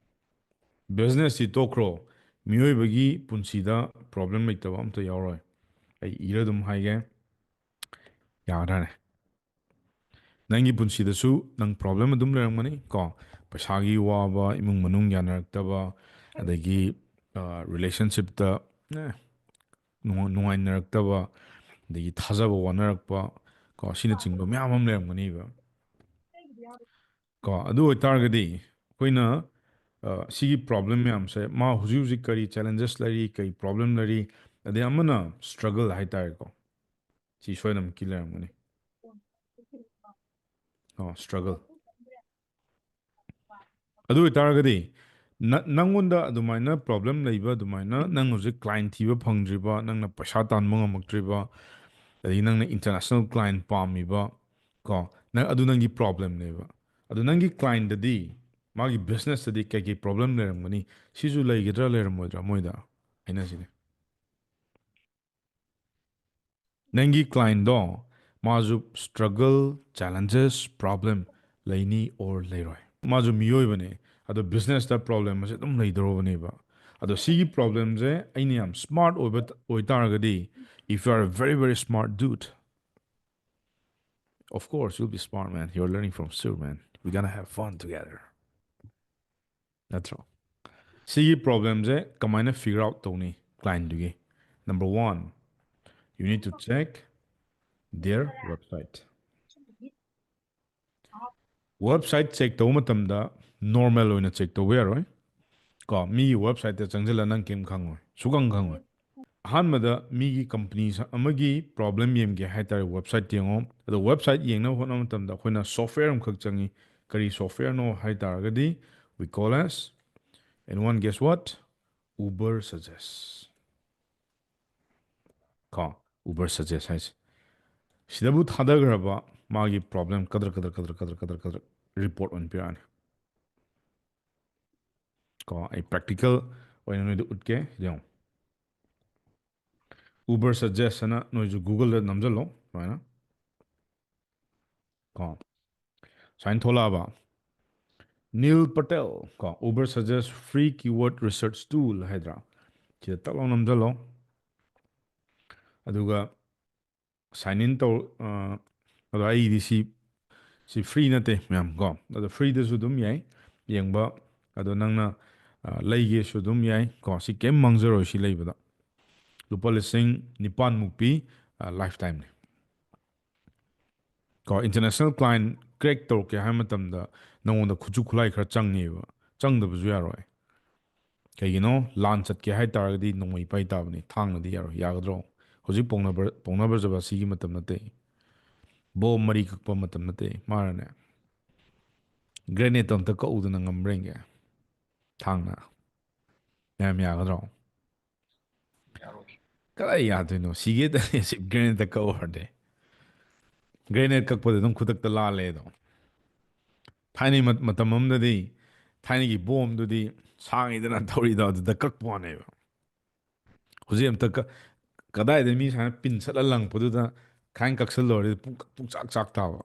ꯕꯤꯖꯤꯅꯦꯁꯇꯤ ꯇꯣꯛꯈ꯭ꯔꯣ, ꯃꯤꯑꯣꯏꯕꯒꯤ ꯄꯨꯟꯁꯤꯗ ꯄ꯭ꯔꯣꯕ꯭ꯂꯦꯝ ꯂꯩꯇꯕ ꯑꯝꯇ ꯌꯥꯎꯔꯣꯏ꯫ ꯑꯩ ꯏꯔ ꯑꯗꯨꯝ ꯍꯥꯏꯒꯦ, ꯌꯥꯒꯗ꯭ꯔꯥꯅꯦ? ꯅꯪꯒꯤ ꯄꯨꯟꯁꯤꯗꯁꯨ ꯅꯪ ꯄ꯭ꯔꯣꯕ꯭ꯂꯦꯝ ꯑꯗꯨꯝ ꯂꯩꯔꯝꯒꯅꯤ ꯀꯣ, ꯄꯩꯁꯥꯒꯤ ꯋꯥꯕ, ꯏꯃꯨꯡ ꯃꯅꯨꯡ ꯌꯥꯅꯔꯛꯇꯕ, ꯑꯗꯒꯤ ꯔꯤꯂꯦꯁꯟꯁꯤꯞꯇ ꯅꯨꯡꯉꯥꯏꯅꯔꯛꯇꯕ, ꯑꯗꯒꯤ ꯊꯥꯖꯕ ꯋꯥꯅꯔꯛꯄ ꯀꯣ, ꯑꯁꯤꯅꯆꯤꯡꯕ ꯃꯌꯥꯝ ꯑꯃ ꯂꯩꯔꯝꯒꯅꯤꯕ ꯀꯣ꯫ ꯑꯗꯨ ꯑꯣꯏꯇꯥꯔꯒꯗꯤ ꯑꯩꯈꯣꯏꯅ ꯁꯤꯒꯤ ꯄ꯭ꯔꯣꯕ꯭ꯂꯦꯝ ꯃꯌꯥꯝꯁꯦ, ꯃꯥ ꯍꯧꯖꯤꯛ ꯍꯧꯖꯤꯛ ꯀꯔꯤ ꯆꯦꯂꯦꯟꯖꯦꯁ ꯂꯩꯔꯤ, ꯀꯔꯤ ꯄ꯭ꯔꯣꯕ꯭ꯂꯦꯝ ꯂꯩꯔꯤ, ꯑꯗꯩ ꯑꯃꯅ ꯁ꯭ꯇ꯭ꯔꯒꯜ ꯍꯥꯏꯇꯥꯔꯦꯀꯣ, ꯁꯤ ꯁꯣꯏꯗꯅꯃꯛꯀꯤ ꯂꯩꯔꯝꯒꯅꯤ꯫ ꯑꯣ, ꯁ꯭ꯇ꯭ꯔꯒꯜ꯫ ꯑꯗꯨ ꯑꯣꯏꯇꯥꯔꯒꯗꯤ ꯅ- ꯅꯪꯉꯣꯟꯗ ꯑꯗꯨꯃꯥꯏꯅ ꯄ꯭ꯔꯣꯕ꯭ꯂꯦꯝ ꯂꯩꯕ, ꯑꯗꯨꯃꯥꯏꯅ ꯅꯪ ꯍꯧꯖꯤꯛ ꯀ꯭ꯂꯥꯏꯟ ꯊꯤꯕ ꯐꯪꯗ꯭ꯔꯤꯕ, ꯅꯪꯅ ꯄꯩꯁꯥ ꯇꯥꯟꯕ ꯉꯝꯃꯛꯇ꯭ꯔꯤꯕ, ꯑꯗꯒꯤ ꯅꯪꯅ ꯏꯟꯇꯔꯅꯦꯁꯅꯦꯜ ꯀ꯭ꯂꯥꯏꯟ ꯄꯥꯝꯃꯤꯕ ꯀꯣ, ꯅꯪ ꯑꯗꯨ ꯅꯪꯒꯤ ꯄ꯭ꯔꯣꯕ꯭ꯂꯦꯝꯅꯦꯕ꯫ ꯑꯗꯨ ꯅꯪꯒꯤ ꯀ꯭ꯂꯥꯏꯟꯗꯗꯤ, ꯃꯥꯒꯤ ꯕꯤꯖꯤꯅꯦꯁꯇꯗꯤ ꯀꯩꯀꯩ ꯄ꯭ꯔꯣꯕ꯭ꯂꯦꯝ ꯂꯩꯔꯝꯒꯅꯤ? ꯁꯤꯁꯨ ꯂꯩꯒꯗ꯭ꯔꯥ ꯂꯩꯔꯝꯃꯣꯏꯗ꯭ꯔꯥ ꯃꯣꯏꯗ? ꯍꯥꯏꯅꯁꯤꯅꯦ꯫ ꯅꯪꯒꯤ ꯀ꯭ꯂꯥꯏꯟꯗꯣ ꯃꯥꯁꯨ ꯁ꯭ꯇ꯭ꯔꯒꯜ, ꯆꯦꯂꯦꯟꯖꯦꯁ, ꯄ꯭ꯔꯣꯕ꯭ꯂꯦꯝ ꯂꯩꯅꯤ ꯑꯣꯔ ꯂꯩꯔꯣꯏ꯫ ꯃꯥꯁꯨ ꯃꯤꯑꯣꯏꯕꯅꯦ, ꯑꯗꯣ ꯕꯤꯖꯤꯅꯦꯁꯇ ꯄ꯭ꯔꯣꯕ꯭ꯂꯦꯝ ꯑꯁꯦ ꯑꯗꯨꯝ ꯂꯩꯗꯧꯔꯕꯅꯦꯕ꯫ ꯑꯗꯣ ꯁꯤꯒꯤ ꯄ꯭ꯔꯣꯕ꯭ꯂꯦꯝꯁꯦ ꯑꯩꯅ ꯌꯥꯝ ꯁ꯭ꯃꯥꯔꯠ ꯑꯣꯏꯕ ꯑꯣꯏꯇꯥꯔꯒꯗꯤ, if you are a very very smart dude, of course you'll be smart, man, you're learning from Sur, man, we gonna have fun together. ꯅꯠꯇ꯭ꯔꯣ? ꯁꯤꯒꯤ ꯄ꯭ꯔꯣꯕ꯭ꯂꯦꯝꯁꯦ ꯀꯃꯥꯏꯅ ꯐꯤꯒꯔ ꯑꯥꯎꯠ ꯇꯧꯅꯤ ꯀ꯭ꯂꯥꯏꯟꯗꯨꯒꯤ? Number one, you need to check their website. Website check ꯇꯧꯕ ꯃꯇꯝꯗ normal ꯑꯣꯏꯅ check ꯇꯧꯕ ꯌꯥꯔꯣꯏ ꯀꯣ꯫ ꯃꯤꯒꯤ ꯋꯦꯕꯁꯥꯏꯠꯇ ꯆꯪꯁꯤꯜꯂ ꯅꯪ ꯀꯩꯝ ꯈꯪꯉꯣꯏ, ꯁꯨꯈꯪ ꯈꯪꯉꯣꯏ꯫ ꯑꯍꯥꯟꯕꯗ ꯃꯤꯒꯤ ꯀꯝꯄꯅꯤ ꯑꯃꯒꯤ ꯄ꯭ꯔꯣꯕ꯭ꯂꯦꯝ ꯌꯦꯡꯒꯦ ꯍꯥꯏꯇꯥꯔꯦ, ꯋꯦꯕꯁꯥꯏꯠ ꯌꯦꯡꯉꯣ꯫ ꯑꯗꯣ ꯋꯦꯕꯁꯥꯏꯠ ꯌꯦꯡꯅꯕ ꯍꯣꯠꯅꯕ ꯃꯇꯝꯗ ꯑꯩꯈꯣꯏꯅ ꯁꯣꯐꯋꯦꯌꯔ ꯑꯃꯈꯛ ꯆꯪꯉꯤ꯫ ꯀꯔꯤ ꯁꯣꯐꯋꯦꯌꯔꯅꯣ ꯍꯥꯏ ꯇꯥꯔꯒꯗꯤ, we call as, anyone guess what? Ubersuggest. ꯀꯣ, Ubersuggest ꯍꯥꯏꯁꯦ꯫ ꯁꯤꯗꯕꯨ ꯊꯥꯗꯈ꯭ꯔꯕ ꯃꯥꯒꯤ ꯄ꯭ꯔꯣꯕ꯭ꯂꯦꯝ ꯀꯗ꯭ꯔ ꯀꯗ꯭ꯔ ꯀꯗ꯭ꯔ ꯀꯗ꯭ꯔ ꯀꯗ꯭ꯔ ꯀꯗ꯭ꯔ ꯔꯤꯄꯣꯔꯠ ꯑꯣꯏꯅ ꯄꯤꯔꯛꯑꯅꯤ꯫ ꯀꯣ, ꯑꯩ ꯄ꯭ꯔꯦꯛꯇꯤꯀꯦꯜ ꯑꯣꯏꯅ ꯅꯣꯏꯗ ꯎꯠꯀꯦ, ꯌꯦꯡꯉꯣ꯫ Ubersuggest ꯑꯅ ꯅꯣꯏꯁꯨ ꯒꯨꯒꯜꯗ ꯅꯝꯁꯤꯜꯂꯣ ꯁꯨꯃꯥꯏꯅ꯫ ꯀꯣ, ꯁꯨꯃꯥꯏꯅ ꯊꯣꯛꯂꯛꯑꯕ꯫ Neil Patel ꯀꯣ, Uber Suggest Free Keyword Research Tool ꯍꯥꯏꯗ꯭ꯔꯥ, ꯁꯤꯗ ꯇꯛ ꯂꯥꯎ ꯅꯝꯁꯤꯜꯂꯣ꯫ ꯑꯗꯨꯒ sign in ꯇꯧ꯫ ꯑ, ꯑꯗꯣ ꯑꯩꯗꯤ ꯁꯤ ꯁꯤ free ꯅꯠꯇꯦ ꯃꯌꯥꯝ ꯀꯣ꯫ ꯑꯗꯣ freeꯗꯁꯨ ꯑꯗꯨꯝ ꯌꯥꯏ ꯌꯦꯡꯕ꯫ ꯑꯗꯣ ꯅꯪꯅ ꯑ, ꯂꯩꯒꯦꯁꯨ ꯑꯗꯨꯝ ꯌꯥꯏ ꯀꯣ꯫ ꯁꯤ ꯀꯩꯝ ꯃꯥꯡꯖꯔꯣꯏ ꯁꯤ ꯂꯩꯕꯗ꯫ ꯂꯨꯄꯥ ꯂꯤꯁꯤꯡ ꯅꯤꯄꯥꯟꯃꯨꯛ ꯄꯤ꯫ ꯑ, lifetimeꯅꯤ ꯀꯣ꯫ International client crack ꯇꯧꯔꯛꯀꯦ ꯍꯥꯏꯕ ꯃꯇꯝꯗ ꯅꯉꯣꯟꯗ ꯈꯨꯠꯁꯨ ꯈꯨꯠꯂꯥꯏ ꯈꯔ ꯆꯪꯉꯦꯕ꯫ ꯆꯪꯗꯕꯁꯨ ꯌꯥꯔꯣꯏ꯫ ꯀꯩꯒꯤꯅꯣ? ꯂꯥꯟ ꯆꯠꯀꯦ ꯍꯥꯏ ꯇꯥꯔꯒꯗꯤ ꯅꯣꯡꯃꯩ ꯄꯥꯏ ꯇꯥꯕꯅꯤ, ꯊꯥꯡꯅꯗꯤ ꯌꯥꯔꯣꯏ꯫ ꯌꯥꯒꯗ꯭ꯔꯣ? ꯍꯧꯖꯤꯛ ꯄꯣꯛꯅꯕ ꯄꯣꯛꯅꯕ ꯖꯕꯥꯁꯤꯒꯤ ꯃꯇꯝ ꯅꯠꯇꯦ꯫ ꯕꯣꯝ ꯃꯔꯤ ꯀꯛꯄ ꯃꯇꯝ ꯅꯠꯇꯦ꯫ ꯃꯥꯅꯅꯦ, grenade ꯑꯝꯇ ꯀꯛꯎꯗꯅ ꯉꯝꯕ꯭ꯔꯦꯟꯒꯦ? ꯊꯥꯡꯅ꯫ ꯃꯌꯥꯝ ꯌꯥꯒꯗ꯭ꯔꯣ? ꯀꯗꯥꯏ ꯌꯥꯗꯣꯏꯅꯣ? ꯁꯤꯒꯦ ꯇꯅꯤ ꯁꯤ grenade ꯀꯛꯎꯔꯗꯤ꯫ Grenade ꯀꯛꯄꯗ ꯑꯗꯨꯝ ꯈꯨꯗꯛꯇ ꯂꯥꯜꯂꯦ ꯑꯗꯣ꯫ ꯊꯥꯏꯅꯩ ꯃꯠ- ꯃꯇꯝ ꯑꯃꯗꯗꯤ ꯊꯥꯏꯅꯒꯤ ꯕꯣꯝꯗꯨꯗꯤ ꯁꯥꯡꯉꯤꯗꯅ ꯊꯧꯔꯤꯗꯣ, ꯑꯗꯨꯗ ꯀꯛꯄ ꯋꯥꯅꯦꯕ꯫ ꯍꯧꯖꯤꯛ ꯑꯝꯇ ꯀ- ꯀꯗꯥꯏꯗ ꯃꯤ ꯁꯨꯃꯥꯏꯅ ꯄꯤꯟ ꯁꯠꯂ ꯂꯪꯉꯛꯄꯗꯨꯗ ꯈꯥꯏꯅ ꯀꯛꯁꯜꯂꯨꯔꯗꯤ ꯄꯨꯡ- ꯄꯨꯡꯆꯥꯛ ꯆꯥꯛ ꯇꯥꯕ꯫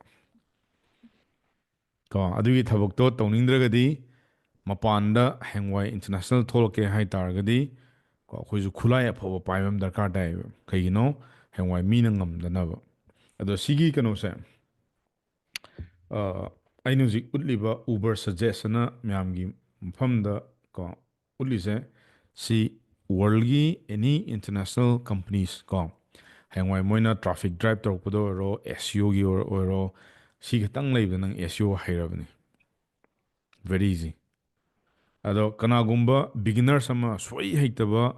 ꯀꯣ, ꯑꯗꯨꯒꯤ ꯊꯕꯛꯇꯣ ꯇꯧꯅꯤꯡꯗ꯭ꯔꯒꯗꯤ ꯃꯄꯥꯟꯗ ꯍꯌꯦꯡꯋꯥꯏ international ꯊꯣꯛꯂꯛꯀꯦ ꯍꯥꯏ ꯇꯥꯔꯒꯗꯤ ꯀꯣ, ꯑꯩꯈꯣꯏꯁꯨ ꯈꯨꯠꯂꯥꯏ ꯑꯐꯕ ꯄꯥꯏꯕ ꯑꯃ ꯗꯔꯀꯥꯔ ꯇꯥꯏꯌꯦꯕ꯫ ꯀꯩꯒꯤꯅꯣ? ꯍꯌꯦꯡꯋꯥꯏ ꯃꯤꯅ ꯉꯝꯗꯅꯕ꯫ ꯑꯗꯣ ꯁꯤꯒꯤ ꯀꯩꯅꯣꯁꯦ, ꯑ, ꯑꯩꯅ ꯍꯧꯖꯤꯛ ꯎꯠꯂꯤꯕ Uber Suggest ꯑꯅ ꯃꯌꯥꯝꯒꯤ ꯃꯐꯝꯗ ꯀꯣ ꯎꯠꯂꯤꯁꯦ, ꯁꯤ worldꯒꯤ any international companies ꯀꯣ, ꯍꯌꯦꯡꯋꯥꯏ ꯃꯣꯏꯅ traffic drive ꯇꯧꯔꯛꯄꯗ ꯑꯣꯏꯔꯣ, SEOꯒꯤ ꯑꯣꯏꯔꯣ, ꯑꯣꯏꯔꯣ, ꯁꯤ ꯈꯤꯇꯪ ꯂꯩꯕꯗ ꯅꯪ SEO ꯍꯩꯔꯕꯅꯤ꯫ Very easy꯫ ꯑꯗꯣ ꯀꯅꯥꯒꯨꯝꯕ beginners ꯑꯃ ꯁꯣꯏ ꯍꯩꯇꯕ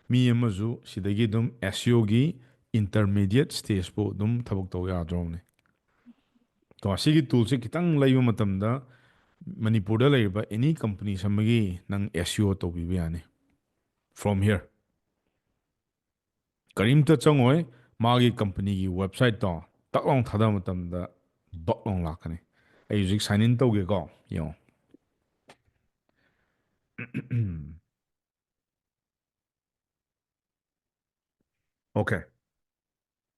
ꯃꯤ ꯑꯃꯁꯨ ꯁꯤꯗꯒꯤ ꯑꯗꯨꯝ SEOꯒꯤ intermediate stageꯐꯥꯎ ꯑꯗꯨꯝ ꯊꯕꯛ ꯇꯧ ꯌꯥꯗ꯭ꯔꯣꯕꯅꯤ꯫ ꯀꯣ, ꯁꯤꯒꯤ toolꯁꯦ ꯈꯤꯇꯪ ꯂꯩꯕ ꯃꯇꯝꯗ ꯃꯅꯤꯄꯨꯔꯗ ꯂꯩꯔꯤꯕ any companies ꯑꯃꯒꯤ ꯅꯪ SEO ꯇꯧꯕꯤꯕ ꯌꯥꯅꯤ from here꯫ ꯀꯔꯤꯝꯇ ꯆꯪꯉꯣꯏ, ꯃꯥꯒꯤ companyꯒꯤ websiteꯇꯣ ꯇꯛ ꯂꯥꯎ ꯊꯥꯗꯕ ꯃꯇꯝꯗ ꯕꯛ ꯂꯥꯎ ꯂꯥꯛꯀꯅꯤ꯫ ꯑꯩ ꯍꯧꯖꯤꯛ sign in ꯇꯧꯒꯦꯀꯣ, ꯌꯦꯡꯉꯣ꯫ Okay꯫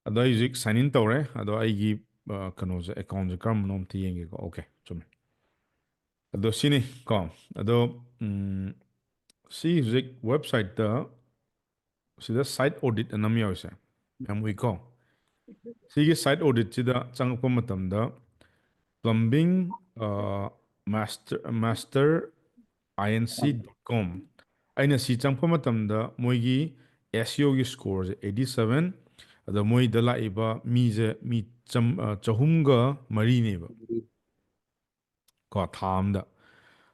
ꯑꯗꯣ ꯑꯩ ꯍꯧꯖꯤꯛ sign in ꯇꯧꯔꯦ꯫ ꯑꯗꯣ ꯑꯩꯒꯤ, ꯑ, ꯀꯩꯅꯣꯁꯦ, accountꯁꯦ ꯀꯔꯝꯕꯅꯣ ꯑꯝꯇ ꯌꯦꯡꯒꯦꯀꯣ꯫ Okay, ꯆꯨꯝꯃꯦ꯫ ꯑꯗꯣ ꯁꯤꯅꯤ ꯀꯣ꯫ ꯑꯗꯣ ꯎꯝ, ꯁꯤ ꯍꯧꯖꯤꯛ ꯋꯦꯕꯁꯥꯏꯠꯇ ꯁꯤꯗ site audit ꯑꯅ ꯑꯃ ꯌꯥꯎꯔꯤꯁꯦ, ꯌꯥꯝ ꯎꯏꯀꯣ꯫ ꯁꯤꯒꯤ site auditꯁꯤꯗ ꯆꯪꯉꯛꯄ ꯃꯇꯝꯗ plumbing master master inc dot com, ꯑꯩꯅ ꯁꯤ ꯆꯪꯉꯛꯄ ꯃꯇꯝꯗ ꯃꯣꯏꯒꯤ SEOꯒꯤ scoreꯁꯦ eighty seven, ꯑꯗꯣ ꯃꯣꯏꯗ ꯂꯥꯛꯏꯕ ꯃꯤꯁꯦ ꯃꯤ ꯆꯝ- ꯑ, ꯆꯍꯨꯝꯒ ꯃꯔꯤꯅꯦꯕ ꯀꯣ, ꯊꯥ ꯑꯝꯗ꯫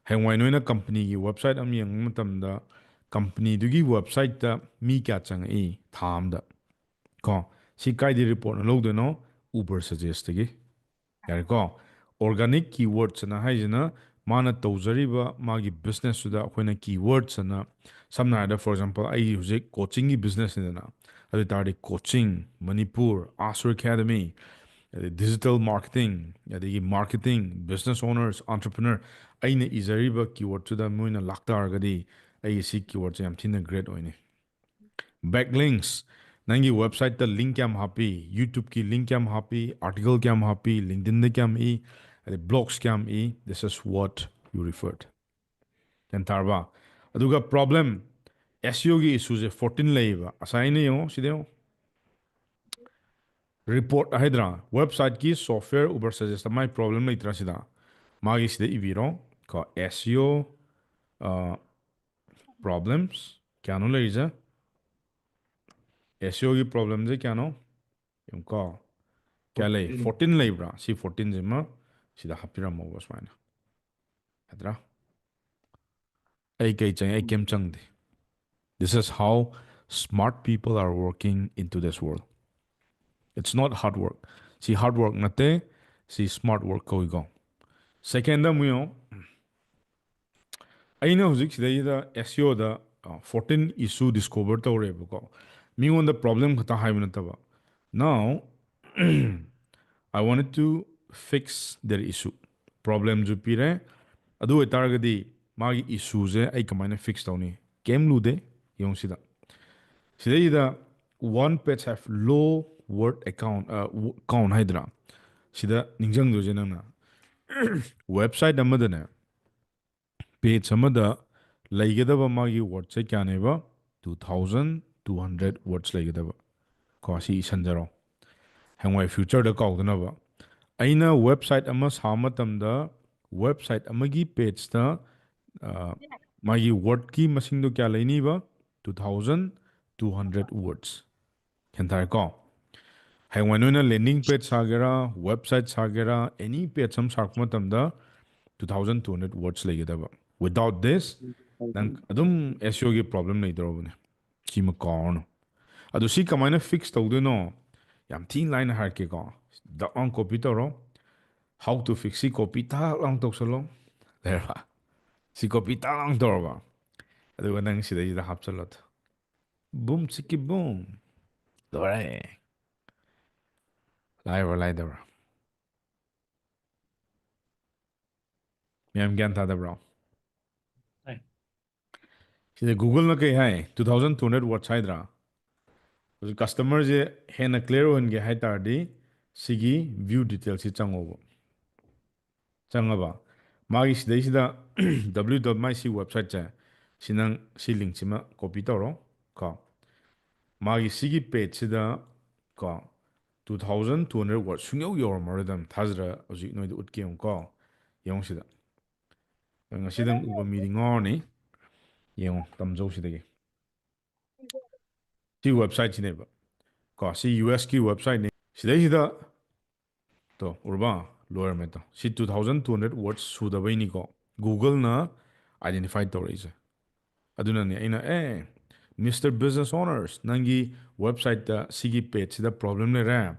ꯍꯌꯦꯡꯋꯥꯏ ꯅꯣꯏꯅ ꯀꯝꯄꯅꯤꯒꯤ ꯋꯦꯕꯁꯥꯏꯠ ꯑꯃ ꯌꯦꯡꯕ ꯃꯇꯝꯗ ꯀꯝꯄꯅꯤꯗꯨꯒꯤ ꯋꯦꯕꯁꯥꯏꯠꯇ ꯃꯤ ꯀꯌꯥ ꯆꯪꯉꯛꯏ ꯊꯥ ꯑꯝꯗ ꯀꯣ, ꯁꯤ ꯀꯥꯏꯗꯩ ꯔꯤꯄꯣꯔꯠꯅ ꯂꯧꯗꯣꯏꯅꯣ? Ubersuggestꯇꯒꯤ꯫ ꯌꯥꯔꯦꯀꯣ? Organic keywords ꯑꯅ ꯍꯥꯏꯁꯤꯅ ꯃꯥꯅ ꯇꯧꯖꯔꯤꯕ ꯃꯥꯒꯤ businessꯇꯨꯗ ꯑꯩꯈꯣꯏꯅ keywords ꯑꯅ, ꯁꯝꯅ ꯍꯥꯏꯔꯕꯗ, for example, ꯑꯩ ꯍꯧꯖꯤꯛ coachingꯒꯤ businessꯅꯤꯗꯅ, ꯑꯗꯨ ꯑꯣꯏ ꯇꯥꯔꯗꯤ coaching, ꯃꯅꯤꯄꯨꯔ, Asur Academy, ꯑꯗꯩ digital marketing, ꯑꯗꯒꯤ marketing, business owners, entrepreneur, ꯑꯩꯅ ꯏꯖꯔꯤꯕ keywordꯇꯨꯗ ꯃꯣꯏꯅ ꯂꯥꯛꯇꯥꯔꯒꯗꯤ ꯑꯩꯒꯤ ꯁꯤ keywordꯁꯦ ꯌꯥꯝ ꯊꯤꯅ great ꯑꯣꯏꯅꯤ꯫ Backlinks, ꯅꯪꯒꯤ ꯋꯦꯕꯁꯥꯏꯠꯇ link ꯀꯌꯥꯝ ꯍꯥꯞꯄꯤ, YouTubeꯀꯤ link ꯀꯌꯥꯝ ꯍꯥꯞꯄꯤ, article ꯀꯌꯥꯝ ꯍꯥꯞꯄꯤ, LinkedInꯗ ꯀꯌꯥꯝ ꯏ, ꯑꯗꯩ blogs ꯀꯌꯥꯝ E, this is what you referred. ꯒ꯭ꯌꯥꯟ ꯇꯥꯔꯕ? ꯑꯗꯨꯒ problem, SEOꯒꯤ issueꯁꯦ fourteen ꯂꯩꯌꯦꯕ꯫ ꯉꯁꯥꯏ ꯑꯩꯅ ꯌꯦꯡꯉꯣ, ꯁꯤꯗ ꯌꯦꯡꯉꯣ꯫ Report ꯍꯥꯏꯗ꯭ꯔꯥ, ꯋꯦꯕꯁꯥꯏꯠꯀꯤ software Ubersuggest ꯃꯥꯏ problem ꯂꯩꯇ꯭ꯔꯥ ꯁꯤꯗ? ꯃꯥꯒꯤ ꯁꯤꯗ ꯏꯕꯤꯔꯣ ꯀꯣ, SEO problems ꯀꯌꯥꯅꯣ ꯂꯩꯔꯤꯁꯦ? SEOꯒꯤ problemꯁꯦ ꯀꯌꯥꯅꯣ? ꯌꯦꯡꯉꯨꯀꯣ, ꯀꯌꯥ ꯂꯩ? Fourteen ꯂꯩꯕ꯭ꯔꯥ? ꯁꯤ fourteenꯁꯤꯃ ꯁꯤꯗ ꯍꯥꯞꯄꯤꯔꯝꯃꯣꯕ ꯁꯨꯃꯥꯏꯅ꯫ ꯌꯥꯗ꯭ꯔꯥ? ꯑꯩ ꯀꯩ ꯆꯪꯉꯤ? ꯑꯩ ꯀꯩꯝ ꯆꯪꯗꯦ꯫ This is how smart people are working in today's world. It's not hard work. ꯁꯤ hard work ꯅꯠꯇꯦ, ꯁꯤ smart work ꯀꯧꯏꯀꯣ꯫ Secondꯗ ꯑꯃꯨꯛ ꯌꯦꯡꯉꯣ꯫ ꯑꯩꯅ ꯍꯧꯖꯤꯛ ꯁꯤꯗꯩꯗ SEOꯗ fourteen issue discover ꯇꯧꯔꯦꯕꯀꯣ꯫ ꯃꯤꯉꯣꯟꯗ problem ꯈꯛꯇ ꯍꯥꯏꯕ ꯅꯠꯇꯕ, now I wanted to fix their issue. Problemꯁꯨ ꯄꯤꯔꯦ꯫ ꯑꯗꯨ ꯑꯣꯏꯇꯥꯔꯒꯗꯤ ꯃꯥꯒꯤ issueꯁꯦ ꯑꯩ ꯀꯃꯥꯏꯅ fix ꯇꯧꯅꯤ? ꯀꯩꯝ ꯂꯨꯗꯦ꯫ ꯌꯦꯡꯉꯨ ꯁꯤꯗ꯫ ꯁꯤꯗꯩꯁꯤꯗ one page have low word account, count ꯍꯥꯏꯗ꯭ꯔꯥ? ꯁꯤꯗ ꯅꯤꯡꯁꯤꯡꯗꯣꯏꯁꯦ ꯅꯪꯅ꯫ Website ꯑꯃꯗꯅꯦ, page ꯑꯃꯗ ꯂꯩꯒꯗꯕ ꯃꯥꯒꯤ wordꯁꯦ ꯀꯌꯥꯅꯦꯕ? Two thousand two hundred words ꯂꯩꯒꯗꯕ꯫ ꯀꯣ, ꯁꯤ ꯏꯁꯟꯖꯔꯣ꯫ ꯍꯌꯦꯡꯋꯥꯏ futureꯗ ꯀꯥꯎꯗꯅꯕ꯫ ꯑꯩꯅ website ꯑꯃ ꯁꯥꯕ ꯃꯇꯝꯗ website ꯑꯃꯒꯤ pageꯇ, ꯑ, ꯃꯥꯒꯤ wordꯀꯤ ꯃꯁꯤꯡꯗꯣ ꯀꯌꯥ ꯂꯩꯅꯤꯕ? Two thousand two hundred words꯫ ꯒ꯭ꯌꯥꯟ ꯇꯥꯔꯦꯀꯣ? ꯍꯌꯦꯡꯋꯥꯏ ꯅꯣꯏꯅ landing page ꯁꯥꯒꯦꯔꯥ, website ꯁꯥꯒꯦꯔꯥ, any page ꯑꯃ ꯁꯥꯔꯛꯄ ꯃꯇꯝꯗ two thousand two hundred words ꯂꯩꯒꯗꯕ꯫ Without this, ꯅꯪ ꯑꯗꯨꯝ SEOꯒꯤ problem ꯂꯩꯗꯧꯔꯕꯅꯦ꯫ ꯁꯤꯃ ꯀꯥꯎꯔꯅꯨ꯫ ꯑꯗꯣ ꯁꯤ ꯀꯃꯥꯏꯅ fix ꯇꯧꯗꯣꯏꯅꯣ? ꯌꯥꯝ ꯊꯤꯅ ꯂꯥꯏꯅ ꯍꯥꯏꯔꯛꯀꯦꯀꯣ꯫ ꯗꯛ ꯂꯥꯎ copy ꯇꯧꯔꯣ꯫ How to fix ꯁꯤ copy ꯇꯥꯛ ꯂꯥꯎ ꯇꯧꯁꯜꯂꯣ꯫ ꯂꯩꯔꯕ? ꯁꯤ copy ꯇꯥꯛ ꯂꯥꯎ ꯇꯧꯔꯕ? ꯑꯗꯨꯒ ꯅꯪ ꯁꯤꯗꯩꯁꯤꯗ ꯍꯥꯞꯆꯜꯂꯣ꯫ Boom ꯆꯤꯛꯀꯤ boom꯫ ꯂꯣꯏꯔꯦ꯫ ꯂꯥꯏꯕ꯭ꯔꯥ ꯂꯥꯏꯗꯕ꯭ꯔꯥ? ꯃꯌꯥꯝ ꯒ꯭ꯌꯥꯟ ꯇꯥꯗꯕ꯭ꯔꯣ? ꯇꯥꯏ꯫ ꯁꯤꯗ Googleꯅ ꯀꯩ ꯍꯥꯏ? Two thousand two hundred words ꯍꯥꯏꯗ꯭ꯔꯥ? ꯍꯧꯖꯤꯛ customerꯁꯦ ꯍꯦꯟꯅ clear ꯑꯣꯏꯍꯟꯒꯦ ꯍꯥꯏ ꯇꯥꯔꯗꯤ ꯁꯤꯒꯤ view detailꯁꯤ ꯆꯪꯉꯣꯕ꯫ ꯆꯪꯉꯕ? ꯃꯥꯒꯤ ꯁꯤꯗꯩꯁꯤꯗ W dot my C websiteꯁꯦ, ꯁꯤ ꯅꯪ ꯁꯤ linkꯁꯤꯃ copy ꯇꯧꯔꯣ ꯀꯣ꯫ ꯃꯥꯒꯤ ꯁꯤꯒꯤ pageꯁꯤꯗ ꯀꯣ, two thousand two hundred words ꯁꯨꯡꯌꯧ ꯌꯧꯔꯝꯃꯔꯣꯏꯗꯝ꯫ ꯊꯥꯖꯗ꯭ꯔ ꯍꯧꯖꯤꯛ ꯅꯣꯏꯗ ꯎꯠꯀꯦ ꯌꯦꯡꯉꯨꯀꯣ꯫ ꯌꯦꯡꯉꯨ ꯁꯤꯗ꯫ ꯉꯁꯤꯗꯪ ꯎꯕ ꯃꯤꯗꯤ ꯉꯥꯎꯔꯅꯤ꯫ ꯌꯦꯡꯉꯣ, ꯇꯝꯖꯧ ꯁꯤꯗꯒꯤ꯫ ꯁꯤ websiteꯁꯤꯅꯦꯕ꯫ ꯀꯣ, ꯁꯤ USꯀꯤ websiteꯅꯤ꯫ ꯁꯤꯗꯩꯁꯤꯗ, ꯇꯣ, ꯎꯔꯕ? ꯂꯣꯏꯔꯝꯃꯦ ꯇꯣ꯫ ꯁꯤ two thousand two hundred words ꯁꯨꯗꯕꯩꯅꯤꯀꯣ꯫ Googleꯅ identify ꯇꯧꯔꯛꯏꯁꯦ꯫ ꯑꯗꯨꯅꯅꯦ ꯑꯩꯅ, "ꯑꯦ, Mister Business Owners, ꯅꯪꯒꯤ websiteꯇ ꯁꯤꯒꯤ pageꯁꯤꯗ problem ꯂꯩꯔꯦ꯫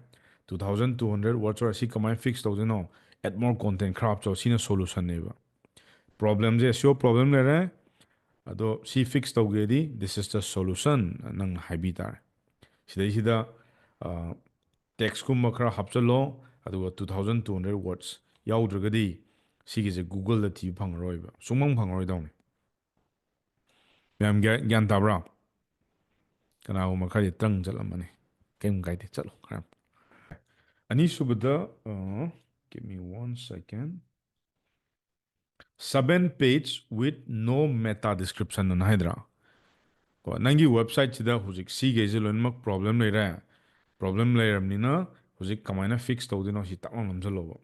Two thousand two hundred words ꯑꯣꯏꯔ ꯁꯤ ꯀꯃꯥꯏꯅ fix ꯇꯧꯗꯣꯏꯅꯣ? Add more content ꯈꯔ ꯍꯥꯞꯆꯧ, ꯁꯤꯅ solutionꯅꯦꯕ꯫" Problemꯁꯦ, SEO problem ꯂꯩꯔꯦ꯫ ꯑꯗꯣ ꯁꯤ fix ꯇꯧꯒꯦꯗꯤ, this is the solution ꯅꯪ ꯍꯥꯏꯕꯤ ꯇꯥꯔꯦ꯫ ꯁꯤꯗꯩꯁꯤꯗ, ꯑ, textꯀꯨꯝꯕ ꯈꯔ ꯍꯥꯞꯆꯜꯂꯣ, ꯑꯗꯨꯒ two thousand two hundred words ꯌꯥꯎꯗ꯭ꯔꯒꯗꯤ ꯁꯤꯒꯤꯁꯦ Googleꯗ ꯊꯤꯕ ꯐꯪꯉꯔꯣꯏꯕ, ꯁꯨꯡꯐꯪ ꯐꯪꯉꯔꯣꯏꯗꯧꯅꯤ꯫ ꯃꯌꯥꯝ ꯒ꯭ꯌꯥ-, ꯒ꯭ꯌꯥꯟ ꯇꯥꯕ꯭ꯔꯥ? ꯀꯅꯥꯒꯨꯝꯕ ꯈꯔꯗꯤ ꯇ꯭ꯔꯪ ꯆꯠꯂꯝꯃꯅꯤ꯫ ꯀꯩꯝ ꯀꯥꯏꯗꯦ, ꯆꯠꯂꯣ ꯈꯔ꯫ ꯑꯅꯤꯁꯨꯕꯗ, ꯑ, give me one second꯫ Seven page with no meta description ꯑꯅ ꯍꯥꯏꯗ꯭ꯔꯥ? ꯀꯣ, ꯅꯪꯒꯤ website ꯁꯤꯗ ꯍꯧꯖꯤꯛ ꯁꯤꯈꯩꯁꯦ ꯂꯣꯏꯅꯃꯛ problem ꯂꯩꯔꯦ꯫ Problem ꯂꯩꯔꯕꯅꯤꯅ ꯍꯧꯖꯤꯛ ꯀꯃꯥꯏꯅ fix ꯇꯧꯗꯣꯏꯅꯣ? ꯁꯤ ꯇꯥꯛ ꯂꯥꯎ ꯅꯝꯁꯤꯜꯂꯣꯕ꯫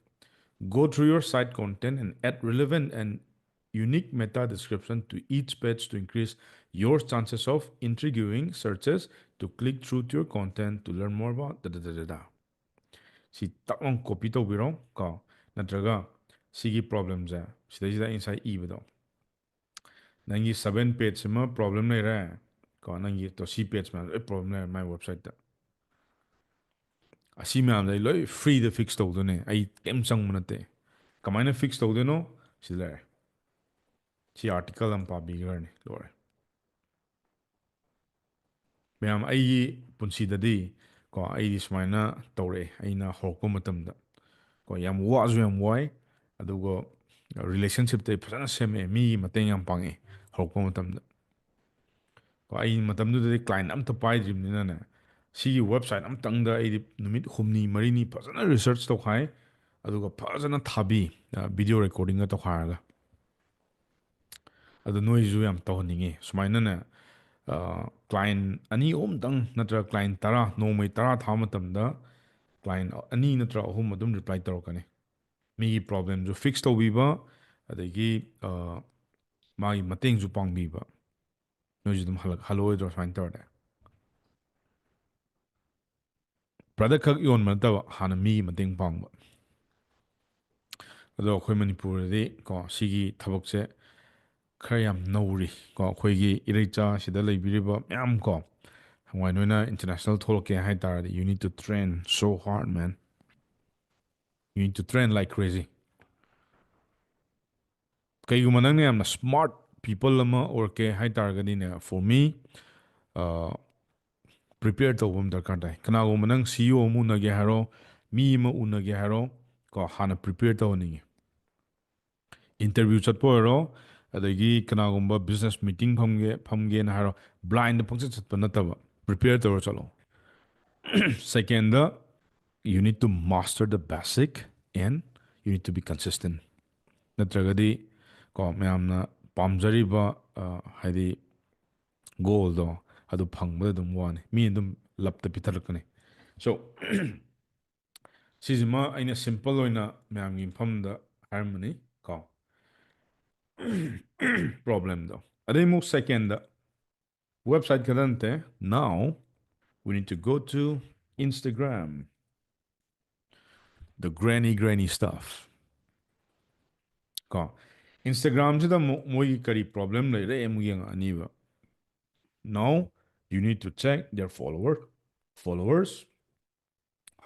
Go through your site content and add relevant and unique meta description to each page to increase your chances of intriguing searches to click through to your content to learn more about da da da da da꯫ ꯁꯤ ꯇꯥꯛ ꯂꯥꯎ copy ꯇꯧꯕꯤꯔꯣ ꯀꯣ, ꯅꯠꯇ꯭ꯔꯒ ꯁꯤꯒꯤ problem ꯁꯦ ꯁꯤꯗꯩꯁꯤꯗ ꯑꯩ ꯉꯁꯥꯏ ꯏꯕꯗꯣ, ꯅꯪꯒꯤ seven page ꯁꯤꯃ problem ꯂꯩꯔꯦ ꯀꯣ, ꯅꯪꯒꯤ ꯇꯣ ꯁꯤ page ꯃꯌꯥꯝ ꯂꯣꯏ problem ꯂꯩꯔꯦ my website ꯇ꯫ ꯑꯁꯤ ꯃꯌꯥꯝꯗ ꯑꯩ ꯂꯣꯏ free ꯗ fix ꯇꯧꯗꯣꯏꯅꯦ, ꯑꯩ ꯀꯩꯝ ꯆꯪꯕ ꯅꯠꯇꯦ꯫ ꯀꯃꯥꯏꯅ fix ꯇꯧꯗꯣꯏꯅꯣ? ꯁꯤ ꯂꯩꯔꯦ, ꯁꯤ article ꯑꯃ ꯄꯥꯕꯤꯈ꯭ꯔꯅꯤ, ꯂꯣꯏꯔꯦ꯫ ꯃꯌꯥꯝ, ꯑꯩꯒꯤ ꯄꯨꯟꯁꯤꯗꯗꯤ ꯀꯣ, ꯑꯩꯗꯤ ꯁꯨꯃꯥꯏꯅ ꯇꯧꯔꯛꯑꯦ꯫ ꯑꯩꯅ ꯍꯧꯔꯛꯄ ꯃꯇꯝꯗ ꯀꯣ, ꯌꯥꯝ ꯋꯥꯁꯨ ꯌꯥꯝ ꯋꯥꯏ, ꯑꯗꯨꯒ relationship ꯇ ꯑꯩ ꯐꯖꯅ ꯁꯦꯝꯃꯛꯑꯦ, ꯃꯤꯒꯤ ꯃꯇꯦꯡ ꯌꯥꯝ ꯄꯥꯡꯉꯛꯑꯦ ꯍꯧꯔꯛꯄ ꯃꯇꯝꯗ꯫ ꯀꯣ, ꯑꯩ ꯃꯇꯝꯗꯨꯗꯗꯤ client ꯑꯝꯇ ꯄꯥꯏꯗ꯭ꯔꯤꯕꯅꯤꯅꯅꯦ, ꯁꯤꯒꯤ website ꯑꯝꯇꯪꯗ ꯑꯩꯗꯤ ꯅꯨꯃꯤꯠ ꯍꯨꯝꯅꯤ ꯃꯔꯤꯅꯤ ꯐꯖꯅ research ꯇꯧꯈꯥꯏ, ꯑꯗꯨꯒ ꯐꯖꯅ ꯊꯥꯕꯤ, video recording ꯒ ꯇꯧꯈꯥꯏꯔꯒ꯫ ꯑꯗꯣ ꯅꯣꯏꯁꯨ ꯌꯥꯝ ꯇꯧꯍꯟꯅꯤꯡꯉꯤ ꯁꯨꯃꯥꯏꯅꯅꯦ꯫ Client ꯑꯅꯤ ꯑꯍꯨꯝꯇꯪ ꯅꯠꯇ꯭ꯔꯒ client ꯇꯔꯥ, ꯅꯣꯡꯃꯩ ꯇꯔꯥ ꯊꯥꯕ ꯃꯇꯝꯗ client ꯑꯅꯤ ꯅꯠꯇ꯭ꯔꯒ ꯑꯍꯨꯝ ꯑꯗꯨꯝ reply ꯇꯧꯔꯛꯀꯅꯤ꯫ ꯃꯤꯒꯤ problem ꯁꯨ fix ꯇꯧꯕꯤꯕ, ꯑꯗꯒꯤ ꯃꯥꯒꯤ ꯃꯇꯦꯡꯁꯨ ꯄꯥꯡꯕꯤꯕ꯫ ꯅꯣꯏꯁꯨ ꯑꯗꯨꯝ ꯍꯜꯂꯛ-, ꯍꯜꯂꯛꯑꯣꯏꯗ꯭ꯔꯣ ꯁꯨꯃꯥꯏꯅ ꯇꯧꯔꯗꯤ? Product ꯈꯛ ꯌꯣꯟꯕ ꯅꯠꯇꯕ, ꯍꯥꯟꯅ ꯃꯤꯒꯤ ꯃꯇꯦꯡ ꯄꯥꯡꯕ꯫ ꯑꯗꯣ ꯑꯩꯈꯣꯏ ꯃꯅꯤꯄꯨꯔꯗꯗꯤ ꯀꯣ, ꯁꯤꯒꯤ ꯊꯕꯛꯁꯦ ꯈꯔ ꯌꯥꯝ ꯅꯧꯔꯤ ꯀꯣ꯫ ꯑꯩꯈꯣꯏꯒꯤ ꯏꯔꯩꯆꯥ ꯁꯤꯗ ꯂꯩꯕꯤꯔꯤꯕ ꯃꯌꯥꯝ ꯀꯣ, ꯍꯌꯦꯡꯋꯥꯏ ꯅꯣꯏꯅ international ꯊꯣꯛꯂꯛꯀꯦ ꯍꯥꯏ ꯇꯥꯔꯗꯤ, you need to train so hard, man. You need to train like crazy. ꯀꯩꯒꯨꯝꯕ ꯅꯪꯅ ꯌꯥꯝꯅ smart people ꯑꯃ ꯑꯣꯏꯔꯛꯀꯦ ꯍꯥꯏ ꯇꯥꯔꯒꯗꯤꯅꯦ, for me, prepare ꯇꯧꯕ ꯑꯃ ꯗꯔꯀꯥꯔ ꯇꯥꯏ꯫ ꯀꯅꯥꯒꯨꯝꯕ ꯅꯪ C E O ꯑꯃ ꯎꯅꯒꯦ ꯍꯥꯏꯔꯣ, ꯃꯤ ꯑꯃ ꯎꯅꯒꯦ ꯍꯥꯏꯔꯣ ꯀꯣ, ꯍꯥꯟꯅ prepare ꯇꯧꯍꯟꯅꯤꯡꯉꯤ꯫ Interview ꯆꯠꯄ ꯑꯣꯏꯔꯣ, ꯑꯗꯒꯤ ꯀꯅꯥꯒꯨꯝꯕ business meeting ꯐꯝꯒꯦ, ꯐꯝꯒꯦꯅ ꯍꯥꯏꯔꯣ, blind ꯗ ꯄꯪꯆꯠ ꯆꯠꯄ ꯅꯠꯇꯕ, prepare ꯇꯧꯔ ꯆꯠꯂꯣ꯫ Second the, you need to master the basic and you need to be consistent. ꯅꯠꯇ꯭ꯔꯒꯗꯤ ꯀꯣ, ꯃꯌꯥꯝꯅ ꯄꯥꯝꯖꯔꯤꯕ, ꯑ, ꯍꯥꯏꯗꯤ goalꯗꯣ ꯑꯗꯨ ꯐꯪꯕꯗ ꯑꯗꯨꯝ ꯋꯥꯅꯤ, ꯃꯤ ꯑꯗꯨꯝ ꯂꯞꯇ ꯄꯤꯊꯔꯛꯀꯅꯤ꯫ So ꯁꯤꯁꯤꯃ ꯑꯩꯅ simple ꯑꯣꯏꯅ ꯃꯌꯥꯝꯒꯤ ꯃꯐꯝꯗ ꯍꯥꯏꯔꯝꯕꯅꯤ ꯀꯣ, problemꯗꯣ꯫ ꯑꯗꯩ ꯑꯃꯨꯛ secondꯗ, website ꯈꯛꯇ ꯅꯠꯇꯦ, now we need to go to Instagram, the granny granny stuff ꯀꯣ꯫ Instagramꯁꯤꯗ ꯑꯃꯨꯛ ꯃꯣꯏꯒꯤ ꯀꯔꯤ problem ꯂꯩꯔꯦ ꯑꯃꯨꯛ ꯌꯦꯡꯉꯛꯑꯅꯤꯕ꯫ Now you need to check their follower, followers,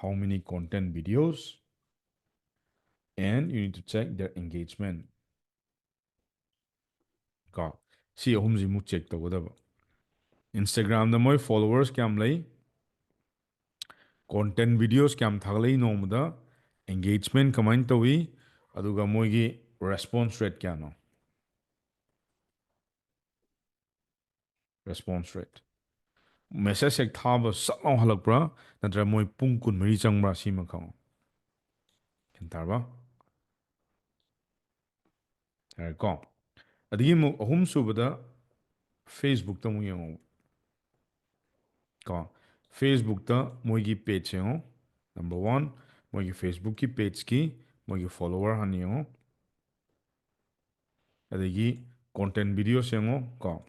how many content videos, and you need to check their engagement ꯀꯣ꯫ ꯁꯤ ꯑꯍꯨꯝꯁꯤꯃꯨꯛ check ꯇꯧꯒꯗꯕ꯫ Instagramꯗ ꯃꯣꯏ followers ꯀꯌꯥꯝ ꯂꯩ, content videos ꯀꯌꯥꯝ ꯊꯥꯒꯠꯂꯛꯏ ꯅꯣꯡꯃꯗ, engagement ꯀꯃꯥꯏꯅ ꯇꯧꯏ, ꯑꯗꯨꯒ ꯃꯣꯏꯒꯤ response rate ꯀꯌꯥꯅꯣ꯫ Response rate, message ꯍꯦꯛ ꯊꯥꯕ ꯁꯠ ꯂꯥꯎ ꯍꯜꯂꯛꯄ꯭ꯔꯥ, ꯅꯠꯇ꯭ꯔꯒ ꯃꯣꯏ ꯄꯨꯡ ꯀꯨꯟꯃꯔꯤ ꯆꯪꯕ꯭ꯔꯥ, ꯁꯤꯃ ꯈꯪꯉꯣ꯫ ꯒ꯭ꯌꯥꯟ ꯇꯥꯔꯕ? ꯌꯥꯔꯦꯀꯣ꯫ ꯑꯗꯒꯤ ꯑꯃꯨꯛ ꯑꯍꯨꯝ ꯁꯨꯕꯗ Facebookꯇ ꯑꯃꯨꯛ ꯌꯦꯡꯉꯣ ꯀꯣ꯫ Facebookꯇ ꯃꯣꯏꯒꯤ page ꯌꯦꯡꯉꯣ꯫ Number one, ꯃꯣꯏꯒꯤ Facebookꯀꯤ pageꯀꯤ ꯃꯣꯏꯒꯤ follower ꯍꯥꯟꯅ ꯌꯦꯡꯉꯣ꯫ ꯑꯗꯒꯤ content videos ꯌꯦꯡꯉꯣ ꯀꯣ꯫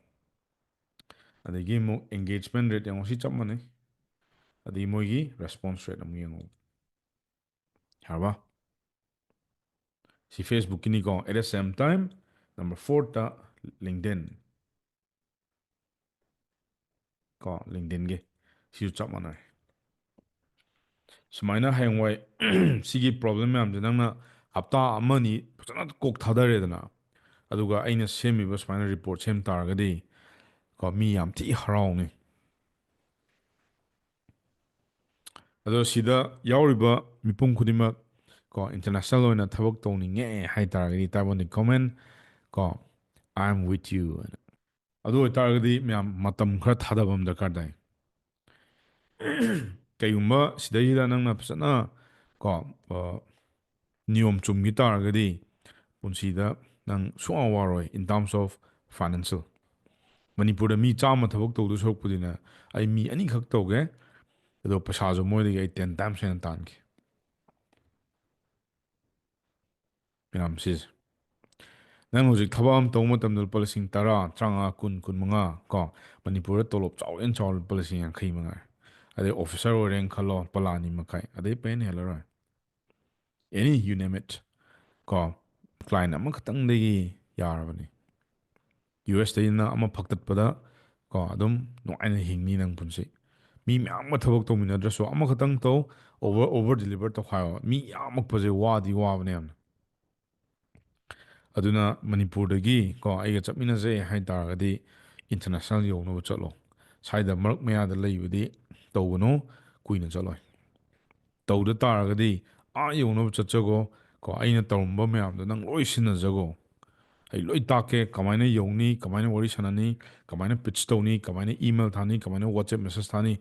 ꯑꯗꯒꯤ ꯑꯃꯨꯛ engagement rate ꯌꯦꯡꯉꯣ, ꯁꯤ ꯆꯞ ꯃꯥꯟꯅꯩ꯫ ꯑꯗꯒꯤ ꯃꯣꯏꯒꯤ response rate ꯑꯃꯨꯛ ꯌꯦꯡꯉꯣ꯫ ꯌꯥꯔꯕ? ꯁꯤ Facebookꯀꯤꯅꯤꯀꯣ꯫ At the same time, number fourꯗ LinkedIn ꯀꯣ, LinkedInꯒꯤ꯫ ꯁꯤꯁꯨ ꯆꯞ ꯃꯥꯟꯅꯩ꯫ ꯁꯨꯃꯥꯏꯅ ꯍꯌꯦꯡꯋꯥꯏ ꯁꯤꯒꯤ problem ꯃꯌꯥꯝꯁꯦ ꯅꯪꯅ ꯍꯞꯇꯥ ꯑꯃꯅꯤ ꯐꯖꯅ ꯀꯣꯛ ꯊꯥꯗꯔꯦꯗꯅ, ꯑꯗꯨꯒ ꯑꯩꯅ ꯁꯦꯝꯃꯤꯕ ꯁꯨꯃꯥꯏꯅ report ꯁꯦꯝ ꯇꯥꯔꯒꯗꯤ ꯀꯣ, ꯃꯤ ꯌꯥꯝ ꯊꯤ ꯍꯔꯥꯎꯅꯤ꯫ ꯑꯗꯣ ꯁꯤꯗ ꯌꯥꯎꯔꯤꯕ ꯃꯤꯄꯨꯝ ꯈꯨꯗꯤꯡꯃꯛ ꯀꯣ, international ꯑꯣꯏꯅ ꯊꯕꯛ ꯇꯧꯅꯤꯡꯉꯦ ꯍꯥꯏ ꯇꯥꯔꯒꯗꯤ, type on the comment ꯀꯣ, "I am with you" ꯍꯥꯏꯅ꯫ ꯑꯗꯨ ꯑꯣꯏꯇꯥꯔꯒꯗꯤ ꯃꯌꯥꯝ ꯃꯇꯝ ꯈꯔ ꯊꯥꯗꯕ ꯑꯃ ꯗꯔꯀꯥꯔ ꯇꯥꯏ꯫ ꯀꯩꯒꯨꯝꯕ ꯁꯤꯗꯩꯁꯤꯗ ꯅꯪꯅ ꯐꯖꯅ ꯀꯣ, ꯑ, ꯅꯤꯌꯣꯝ ꯆꯨꯝꯈꯤ ꯇꯥꯔꯒꯗꯤ ꯄꯨꯟꯁꯤꯗ ꯅꯪ ꯁꯨꯡꯋꯥ ꯋꯥꯔꯣꯏ in terms of financial. ꯃꯅꯤꯄꯨꯔꯗ ꯃꯤ ꯆꯥꯝꯃ ꯊꯕꯛ ꯇꯧꯗꯣꯏ ꯁꯔꯨꯛꯄꯨꯗꯤꯅꯦ, ꯑꯩ ꯃꯤ ꯑꯅꯤꯈꯛ ꯇꯧꯒꯦ, ꯑꯗꯣ ꯄꯩꯁꯥꯁꯨ ꯃꯣꯏꯗꯒꯤ ꯑꯩ ten times ꯍꯦꯟꯅ ꯇꯥꯟꯒꯦ꯫ ꯃꯌꯥꯝ ꯁꯤꯁꯦ, ꯅꯪ ꯍꯧꯖꯤꯛ ꯊꯕꯛ ꯑꯃ ꯇꯧꯕ ꯃꯇꯝꯗ ꯂꯨꯄꯥ ꯂꯤꯁꯤꯡ ꯇꯔꯥ, ꯇꯔꯥꯃꯉꯥ, ꯀꯨꯟ, ꯀꯨꯟꯃꯉꯥ ꯀꯣ, ꯃꯅꯤꯄꯨꯔꯗ ꯇꯣꯂꯣꯞ ꯆꯥꯎꯔꯦꯅ ꯆꯥꯎꯔ ꯂꯨꯄꯥ ꯂꯤꯁꯤꯡ ꯌꯥꯡꯈꯩ ꯃꯉꯥꯏ꯫ ꯑꯗꯩ officer ꯑꯣꯏꯔꯦꯅ ꯈꯜꯂꯣ, ꯂꯨꯄꯥ ꯂꯥꯈ ꯑꯅꯤ ꯃꯈꯥꯏ, ꯑꯗꯩ ꯄꯦꯟ ꯍꯦꯜꯂꯔꯣꯏ꯫ Any, you name it. ꯀꯣ, client ꯑꯃꯈꯛꯇꯪꯗꯒꯤ ꯌꯥꯔꯕꯅꯤ꯫ ꯌꯨ ꯑꯦꯁꯇꯩꯅ ꯑꯃ ꯐꯛꯇꯠꯄꯗ ꯀꯣ, ꯑꯗꯨꯝ ꯅꯨꯡꯉꯥꯏꯅ ꯍꯤꯡꯅꯤ ꯅꯪ ꯄꯨꯟꯁꯤ꯫ ꯃꯤ ꯃꯌꯥꯝꯒ ꯊꯕꯛ ꯇꯧꯃꯤꯟꯅꯗ꯭ꯔꯁꯨ ꯑꯃꯈꯛꯇꯪ ꯇꯧ, over, over deliver ꯇꯧꯈꯥꯏꯌꯣ꯫ ꯃꯤ ꯌꯥꯝꯃꯛꯄꯁꯦ ꯋꯥꯗꯤ ꯋꯥꯕꯅꯦ ꯌꯥꯝꯅ꯫ ꯑꯗꯨꯅ ꯃꯅꯤꯄꯨꯔꯗꯒꯤ ꯀꯣ, ꯑꯩꯒ ꯆꯠꯃꯤꯟꯅꯁꯦ ꯍꯥꯏ ꯇꯥꯔꯒꯗꯤ international ꯌꯧꯅꯕ ꯆꯠꯂꯣ꯫ ꯁ꯭ꯋꯥꯏꯗ ꯃꯔꯛ ꯃꯌꯥꯗ ꯂꯩꯕꯗꯤ ꯇꯧꯒꯅꯨ, ꯀꯨꯏꯅ ꯆꯠꯂꯣꯏ꯫ ꯇꯧꯗ ꯇꯥꯔꯒꯗꯤ ꯑꯥ ꯌꯧꯅꯕ ꯆꯠꯆꯒꯣ ꯀꯣ, ꯑꯩꯅ ꯇꯧꯔꯝꯕ ꯃꯌꯥꯝꯗꯣ ꯅꯪ ꯂꯣꯏ ꯁꯤꯟꯅꯖꯒꯣ꯫ ꯑꯩ ꯂꯣꯏ ꯇꯥꯛꯀꯦ, ꯀꯃꯥꯏꯅ ꯌꯧꯅꯤ, ꯀꯃꯥꯏꯅ ꯋꯥꯔꯤ ꯁꯥꯟꯅꯅꯤ, ꯀꯃꯥꯏꯅ pitch ꯇꯧꯅꯤ, ꯀꯃꯥꯏꯅ email ꯊꯥꯅꯤ, ꯀꯃꯥꯏꯅ WhatsApp message ꯊꯥꯅꯤ,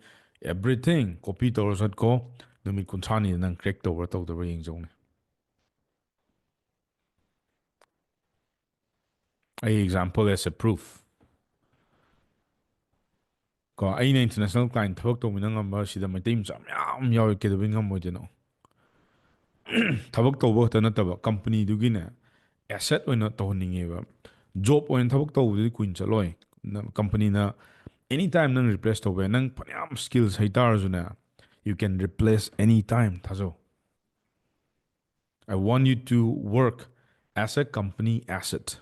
everything copy ꯇꯧꯔ ꯆꯠꯀꯣ꯫ ꯅꯨꯃꯤꯠ ꯀꯨꯟꯊ꯭ꯔꯥꯅꯤꯗ ꯅꯪ crack ꯇꯧꯕ꯭ꯔꯥ ꯇꯧꯗꯕ꯭ꯔꯥ ꯌꯦꯡꯖꯧꯅꯦ꯫ ꯑꯩ example as a proof꯫ ꯀꯣ, ꯑꯩꯅ international client ꯊꯕꯛ ꯇꯧꯃꯤꯟꯅ ꯉꯝꯕ ꯁꯤꯗ ꯃꯩꯇꯩ ꯃꯆꯥ ꯃꯌꯥꯝ ꯌꯥꯎꯋꯤ, ꯀꯩꯗꯧꯕꯩ ꯉꯝꯃꯣꯏꯗꯣꯏꯅꯣ? ꯊꯕꯛ ꯇꯧꯕ ꯈꯛꯇ ꯅꯠꯇꯕ, companyꯗꯨꯒꯤꯅꯦ asset ꯑꯣꯏꯅ ꯇꯧꯍꯟꯅꯤꯡꯉꯦꯕ꯫ Job ꯑꯣꯏꯅ ꯊꯕꯛ ꯇꯧꯕꯗꯨꯗꯤ ꯀꯨꯏꯅ ꯆꯠꯂꯣꯏ꯫ ꯅ-, companyꯅ anytime ꯅꯪ replace ꯇꯧꯕ ꯌꯥꯏ꯫ ꯅꯪ ꯐꯅꯌꯥꯝ skills ꯍꯩꯇꯥꯔꯁꯨꯅꯦ, you can replace anytime, ꯊꯥꯖꯧ꯫ I want you to work as a company asset.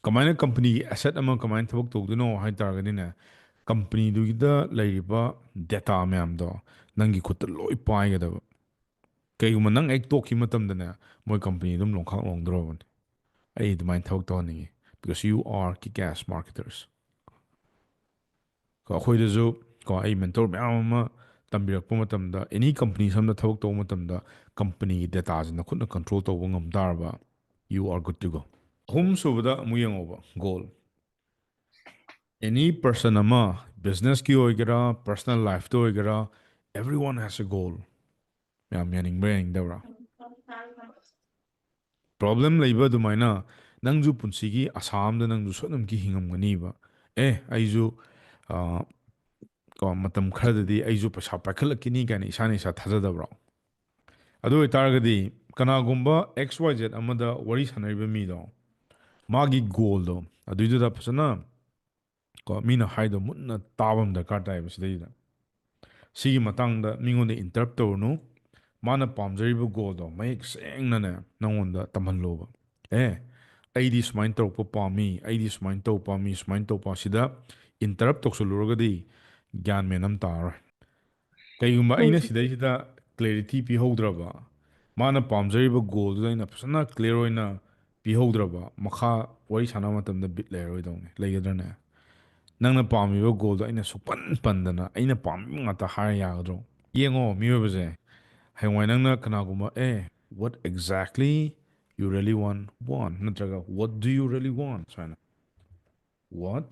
ꯀꯃꯥꯏꯅ companyꯒꯤ asset ꯑꯃ ꯀꯃꯥꯏꯅ ꯊꯕꯛ ꯇꯧꯗꯣꯏꯅꯣ ꯍꯥꯏ ꯇꯥꯔꯒꯗꯤꯅꯦ, companyꯗꯨꯒꯤꯗ ꯂꯩꯔꯤꯕ data ꯃꯌꯥꯝꯗꯣ ꯅꯪꯒꯤ ꯈꯨꯠꯇ ꯂꯣꯏ ꯄꯥꯏꯒꯗꯕ꯫ ꯀꯩꯒꯨꯝꯕ ꯅꯪ ꯍꯦꯛ ꯇꯣꯛꯈꯤꯕ ꯃꯇꯝꯗꯅꯦ, ꯃꯣꯏ company ꯑꯗꯨꯝ ꯂꯣꯡꯈꯥꯛ ꯂꯣꯡꯗꯣꯔꯕꯅꯤ꯫ ꯑꯩ ꯑꯗꯨꯃꯥꯏꯅ ꯊꯕꯛ ꯇꯧꯍꯟꯅꯤꯡꯉꯤ, because you are kick-ass marketers. ꯀꯣ, ꯑꯩꯈꯣꯏꯗꯁꯨ ꯀꯣ, ꯑꯩ mentor ꯃꯌꯥꯝ ꯑꯃ ꯇꯝꯕꯤꯔꯛꯄ ꯃꯇꯝꯗ, any company ꯑꯃꯗ ꯊꯕꯛ ꯇꯧꯕ ꯃꯇꯝꯗ, companyꯒꯤ dataꯁꯤ ꯅꯈꯨꯠꯅ control ꯇꯧꯕ ꯉꯝ ꯇꯥꯔꯕ, you are good to go. ꯑꯍꯨꯝ ꯁꯨꯕꯗ ꯑꯃꯨꯛ ꯌꯦꯡꯉꯣꯕ, goal. Any person ꯑꯃ, businessꯀꯤ ꯑꯣꯏꯒꯦꯔꯥ, personal lifeꯇ ꯑꯣꯏꯒꯦꯔꯥ, everyone has a goal. ꯃꯌꯥꯝ ꯌꯥꯅꯤꯡꯕ꯭ꯔꯥ ꯌꯥꯅꯤꯡꯗꯕ꯭ꯔꯥ? ꯄ꯭ꯔꯣꯕ꯭ꯂꯦꯝ ꯂꯩꯕ ꯑꯗꯨꯃꯥꯏꯅ ꯅꯪꯁꯨ ꯄꯨꯟꯁꯤꯒꯤ ꯑꯁꯥ ꯑꯃꯗ ꯅꯪꯁꯨ ꯁꯣꯏꯗꯅꯃꯛꯀꯤ ꯍꯤꯡꯉꯝꯒꯅꯤꯕ꯫ ꯑꯦ, ꯑꯩꯁꯨ, ꯑ, ꯀꯣ, ꯃꯇꯝ ꯈꯔꯗꯗꯤ ꯑꯩꯁꯨ ꯄꯩꯁꯥ ꯄꯥꯏꯈꯠꯂꯛꯈꯤꯅꯤ ꯀꯥꯏꯅ ꯏꯁꯥꯅ ꯏꯁꯥ ꯊꯥꯖꯗꯕ꯭ꯔꯣ? ꯑꯗꯨ ꯑꯣꯏꯇꯥꯔꯒꯗꯤ ꯀꯅꯥꯒꯨꯝꯕ X Y Z ꯑꯃꯗ ꯋꯥꯔꯤ ꯁꯥꯟꯅꯔꯤꯕ ꯃꯤꯗꯣ, ꯃꯥꯒꯤ ꯒꯣꯜꯗꯣ ꯑꯗꯨꯏꯗꯨꯗ ꯐꯖꯅ, ꯀꯣ, ꯃꯤꯅ ꯍꯥꯏꯗꯣ ꯃꯨꯟꯅ ꯇꯥꯕ ꯑꯃ ꯗꯔꯀꯥꯔ ꯇꯥꯏꯌꯦꯕ ꯁꯤꯗꯩꯗ꯫ ꯁꯤꯒꯤ ꯃꯇꯥꯡꯗ ꯃꯤꯉꯣꯟꯗ ꯏꯟꯇꯔꯞ ꯇꯧꯔꯨꯅꯨ꯫ ꯃꯥꯅ ꯄꯥꯝꯖꯔꯤꯕ ꯒꯣꯜꯗꯣ ꯃꯌꯦꯛ ꯁꯦꯡꯅꯅꯦ ꯅꯪꯉꯣꯟꯗ ꯇꯝꯍꯜꯂꯣꯕ꯫ ꯑꯦ, ꯑꯩꯗꯤ ꯁꯨꯃꯥꯏꯅ ꯇꯧꯔꯛꯄ ꯄꯥꯝꯃꯤ, ꯑꯩꯗꯤ ꯁꯨꯃꯥꯏꯅ ꯇꯧꯕ ꯄꯥꯝꯃꯤ, ꯁꯨꯃꯥꯏꯅ ꯇꯧꯕ ꯄꯥꯝꯃꯤ꯫ ꯁꯤꯗ ꯏꯟꯇꯔꯞ ꯇꯧꯁꯜꯂꯨꯔꯒꯗꯤ ꯒ꯭ꯌꯥꯟ ꯃꯦꯟ ꯑꯃ ꯇꯥꯔꯔꯣꯏ꯫ ꯀꯩꯒꯨꯝꯕ ꯑꯩꯅ ꯁꯤꯗꯩꯁꯤꯗ ꯀ꯭ꯂꯦꯔꯤꯇꯤ ꯄꯤꯍꯧꯗ꯭ꯔꯕ, ꯃꯥꯅ ꯄꯥꯝꯖꯔꯤꯕ ꯒꯣꯜꯗꯨꯗ ꯑꯩꯅ ꯐꯖꯅ ꯀ꯭ꯂꯤꯌꯥꯔ ꯑꯣꯏꯅ ꯄꯤꯍꯧꯗ꯭ꯔꯕ, ꯃꯈꯥ ꯋꯥꯔꯤ ꯁꯥꯟꯅꯕ ꯃꯇꯝꯗ ꯕꯤꯠ ꯂꯩꯔꯔꯣꯏꯗꯧꯅꯦ, ꯂꯩꯒꯗ꯭ꯔꯅꯦ? ꯅꯪꯅ ꯄꯥꯝꯃꯤꯕ ꯒꯣꯜꯗꯣ ꯑꯩꯅ ꯁꯨꯛꯄꯟ ꯄꯟꯗꯅ ꯑꯩꯅ ꯄꯥꯝꯃꯤꯕ ꯉꯥꯛꯇ ꯍꯥꯏꯔ ꯌꯥꯒꯗ꯭ꯔꯣ? ꯌꯦꯡꯉꯣ, ꯃꯤꯑꯣꯏꯕꯁꯦ, ꯍꯌꯦꯡꯋꯥꯏ ꯅꯪꯅ ꯀꯅꯥꯒꯨꯝꯕ, "ꯑꯦ, what exactly you really want, want?" ꯅꯠꯇ꯭ꯔꯒ "What do you really want?" ꯁꯨꯃꯥꯏꯅ, "What,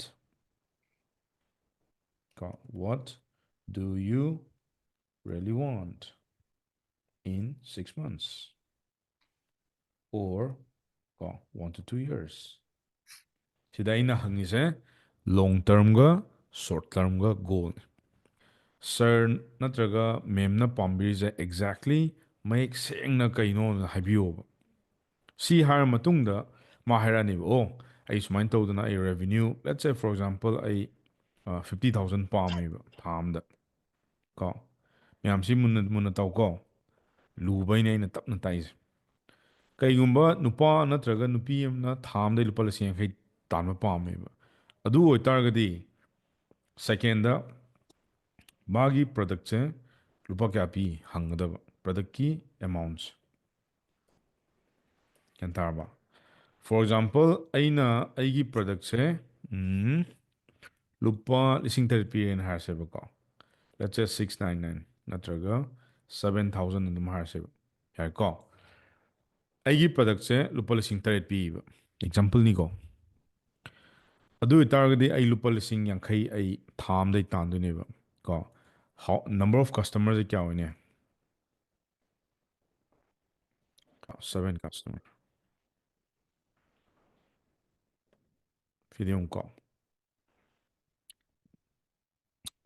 ꯀꯣ, what do you really want in six months or, ꯀꯣ, one to two years?" ꯁꯤꯗ ꯑꯩꯅ ꯍꯪꯉꯤꯁꯦ ꯂꯣꯡ ꯇꯔꯝꯒ ꯁꯣꯔꯠ ꯇꯔꯝꯒ ꯒꯣꯜꯅꯤ꯫ ꯁꯥꯔ ꯅꯠꯇ꯭ꯔꯒ ꯃꯦꯝꯅ ꯄꯥꯝꯕꯤꯔꯤꯁꯦ ꯑꯦꯛꯖꯦꯛꯂꯤ ꯃꯌꯦꯛ ꯁꯦꯡꯅ ꯀꯩꯅꯣꯅ ꯍꯥꯏꯕꯤꯌꯣꯕ꯫ ꯁꯤ ꯍꯥꯏꯔ ꯃꯇꯨꯡꯗ ꯃꯥ ꯍꯥꯏꯔꯛꯑꯅꯦꯕ, "ꯑꯣ, ꯑꯩ ꯁꯨꯃꯥꯏꯅ ꯇꯧꯗꯅ ꯑꯩ revenue, let's say for example, ꯑꯩ, ꯑ, fifty thousand ꯄꯥꯝꯃꯦꯕ ꯊꯥ ꯑꯝꯗ", ꯀꯣ꯫ ꯃꯌꯥꯝꯁꯤ ꯃꯨꯟꯅ, ꯃꯨꯟꯅ ꯇꯧꯀꯣ꯫ ꯂꯨꯕꯩꯅꯦ ꯑꯩꯅ ꯇꯞꯅ ꯇꯥꯛꯏꯁꯦ꯫ ꯀꯩꯒꯨꯝꯕ ꯅꯨꯄꯥ ꯅꯠꯇ꯭ꯔꯒ ꯅꯨꯄꯤ ꯑꯃꯅ ꯊꯥ ꯑꯃꯗ ꯂꯨꯄꯥ ꯂꯤꯁꯤꯡ ꯌꯥꯡꯈꯩ ꯇꯥꯟꯕ ꯄꯥꯝꯃꯦꯕ꯫ ꯑꯗꯨ ꯑꯣꯏꯇꯥꯔꯒꯗꯤ ꯁꯦꯀꯦꯟꯗ ꯃꯥꯒꯤ ꯄ꯭ꯔꯗꯛꯁꯦ ꯂꯨꯄꯥ ꯀꯌꯥ ꯄꯤ ꯍꯪꯒꯗꯕ, ꯄ꯭ꯔꯗꯛꯀꯤ ꯑꯦꯃꯥꯎꯟꯁꯦ꯫ ꯒ꯭ꯌꯥꯟ ꯇꯥꯔꯕ? For example, ꯑꯩꯅ ꯑꯩꯒꯤ ꯄ꯭ꯔꯗꯛꯁꯦ, ꯎꯝ, ꯂꯨꯄꯥ ꯂꯤꯁꯤꯡ ꯇꯔꯦꯠ ꯄꯤꯔꯦꯅ ꯍꯥꯏꯔꯁꯦꯕꯀꯣ꯫ Let's say six nine nine ꯅꯠꯇ꯭ꯔꯒ seven thousand ꯑꯗꯨꯝ ꯍꯥꯏꯔꯁꯦꯕ꯫ ꯌꯥꯔꯦꯀꯣ? ꯑꯩꯒꯤ ꯄ꯭ꯔꯗꯛꯁꯦ ꯂꯨꯄꯥ ꯂꯤꯁꯤꯡ ꯇꯔꯦꯠ ꯄꯤꯕ, ꯑꯦꯛꯖꯥꯝꯄꯜꯅꯤꯀꯣ꯫ ꯑꯗꯨ ꯑꯣꯏꯇꯥꯔꯒꯗꯤ ꯑꯩ ꯂꯨꯄꯥ ꯂꯤꯁꯤꯡ ꯌꯥꯡꯈꯩ ꯑꯩ ꯊꯥ ꯑꯃꯗꯩ ꯇꯥꯟꯗꯣꯏꯅꯦꯕ ꯀꯣ꯫ How, number of customerꯁꯦ ꯀꯌꯥ ꯑꯣꯏꯅꯤ? Seven customer꯫ ꯁꯤꯗ ꯌꯦꯡꯉꯨꯀꯣ꯫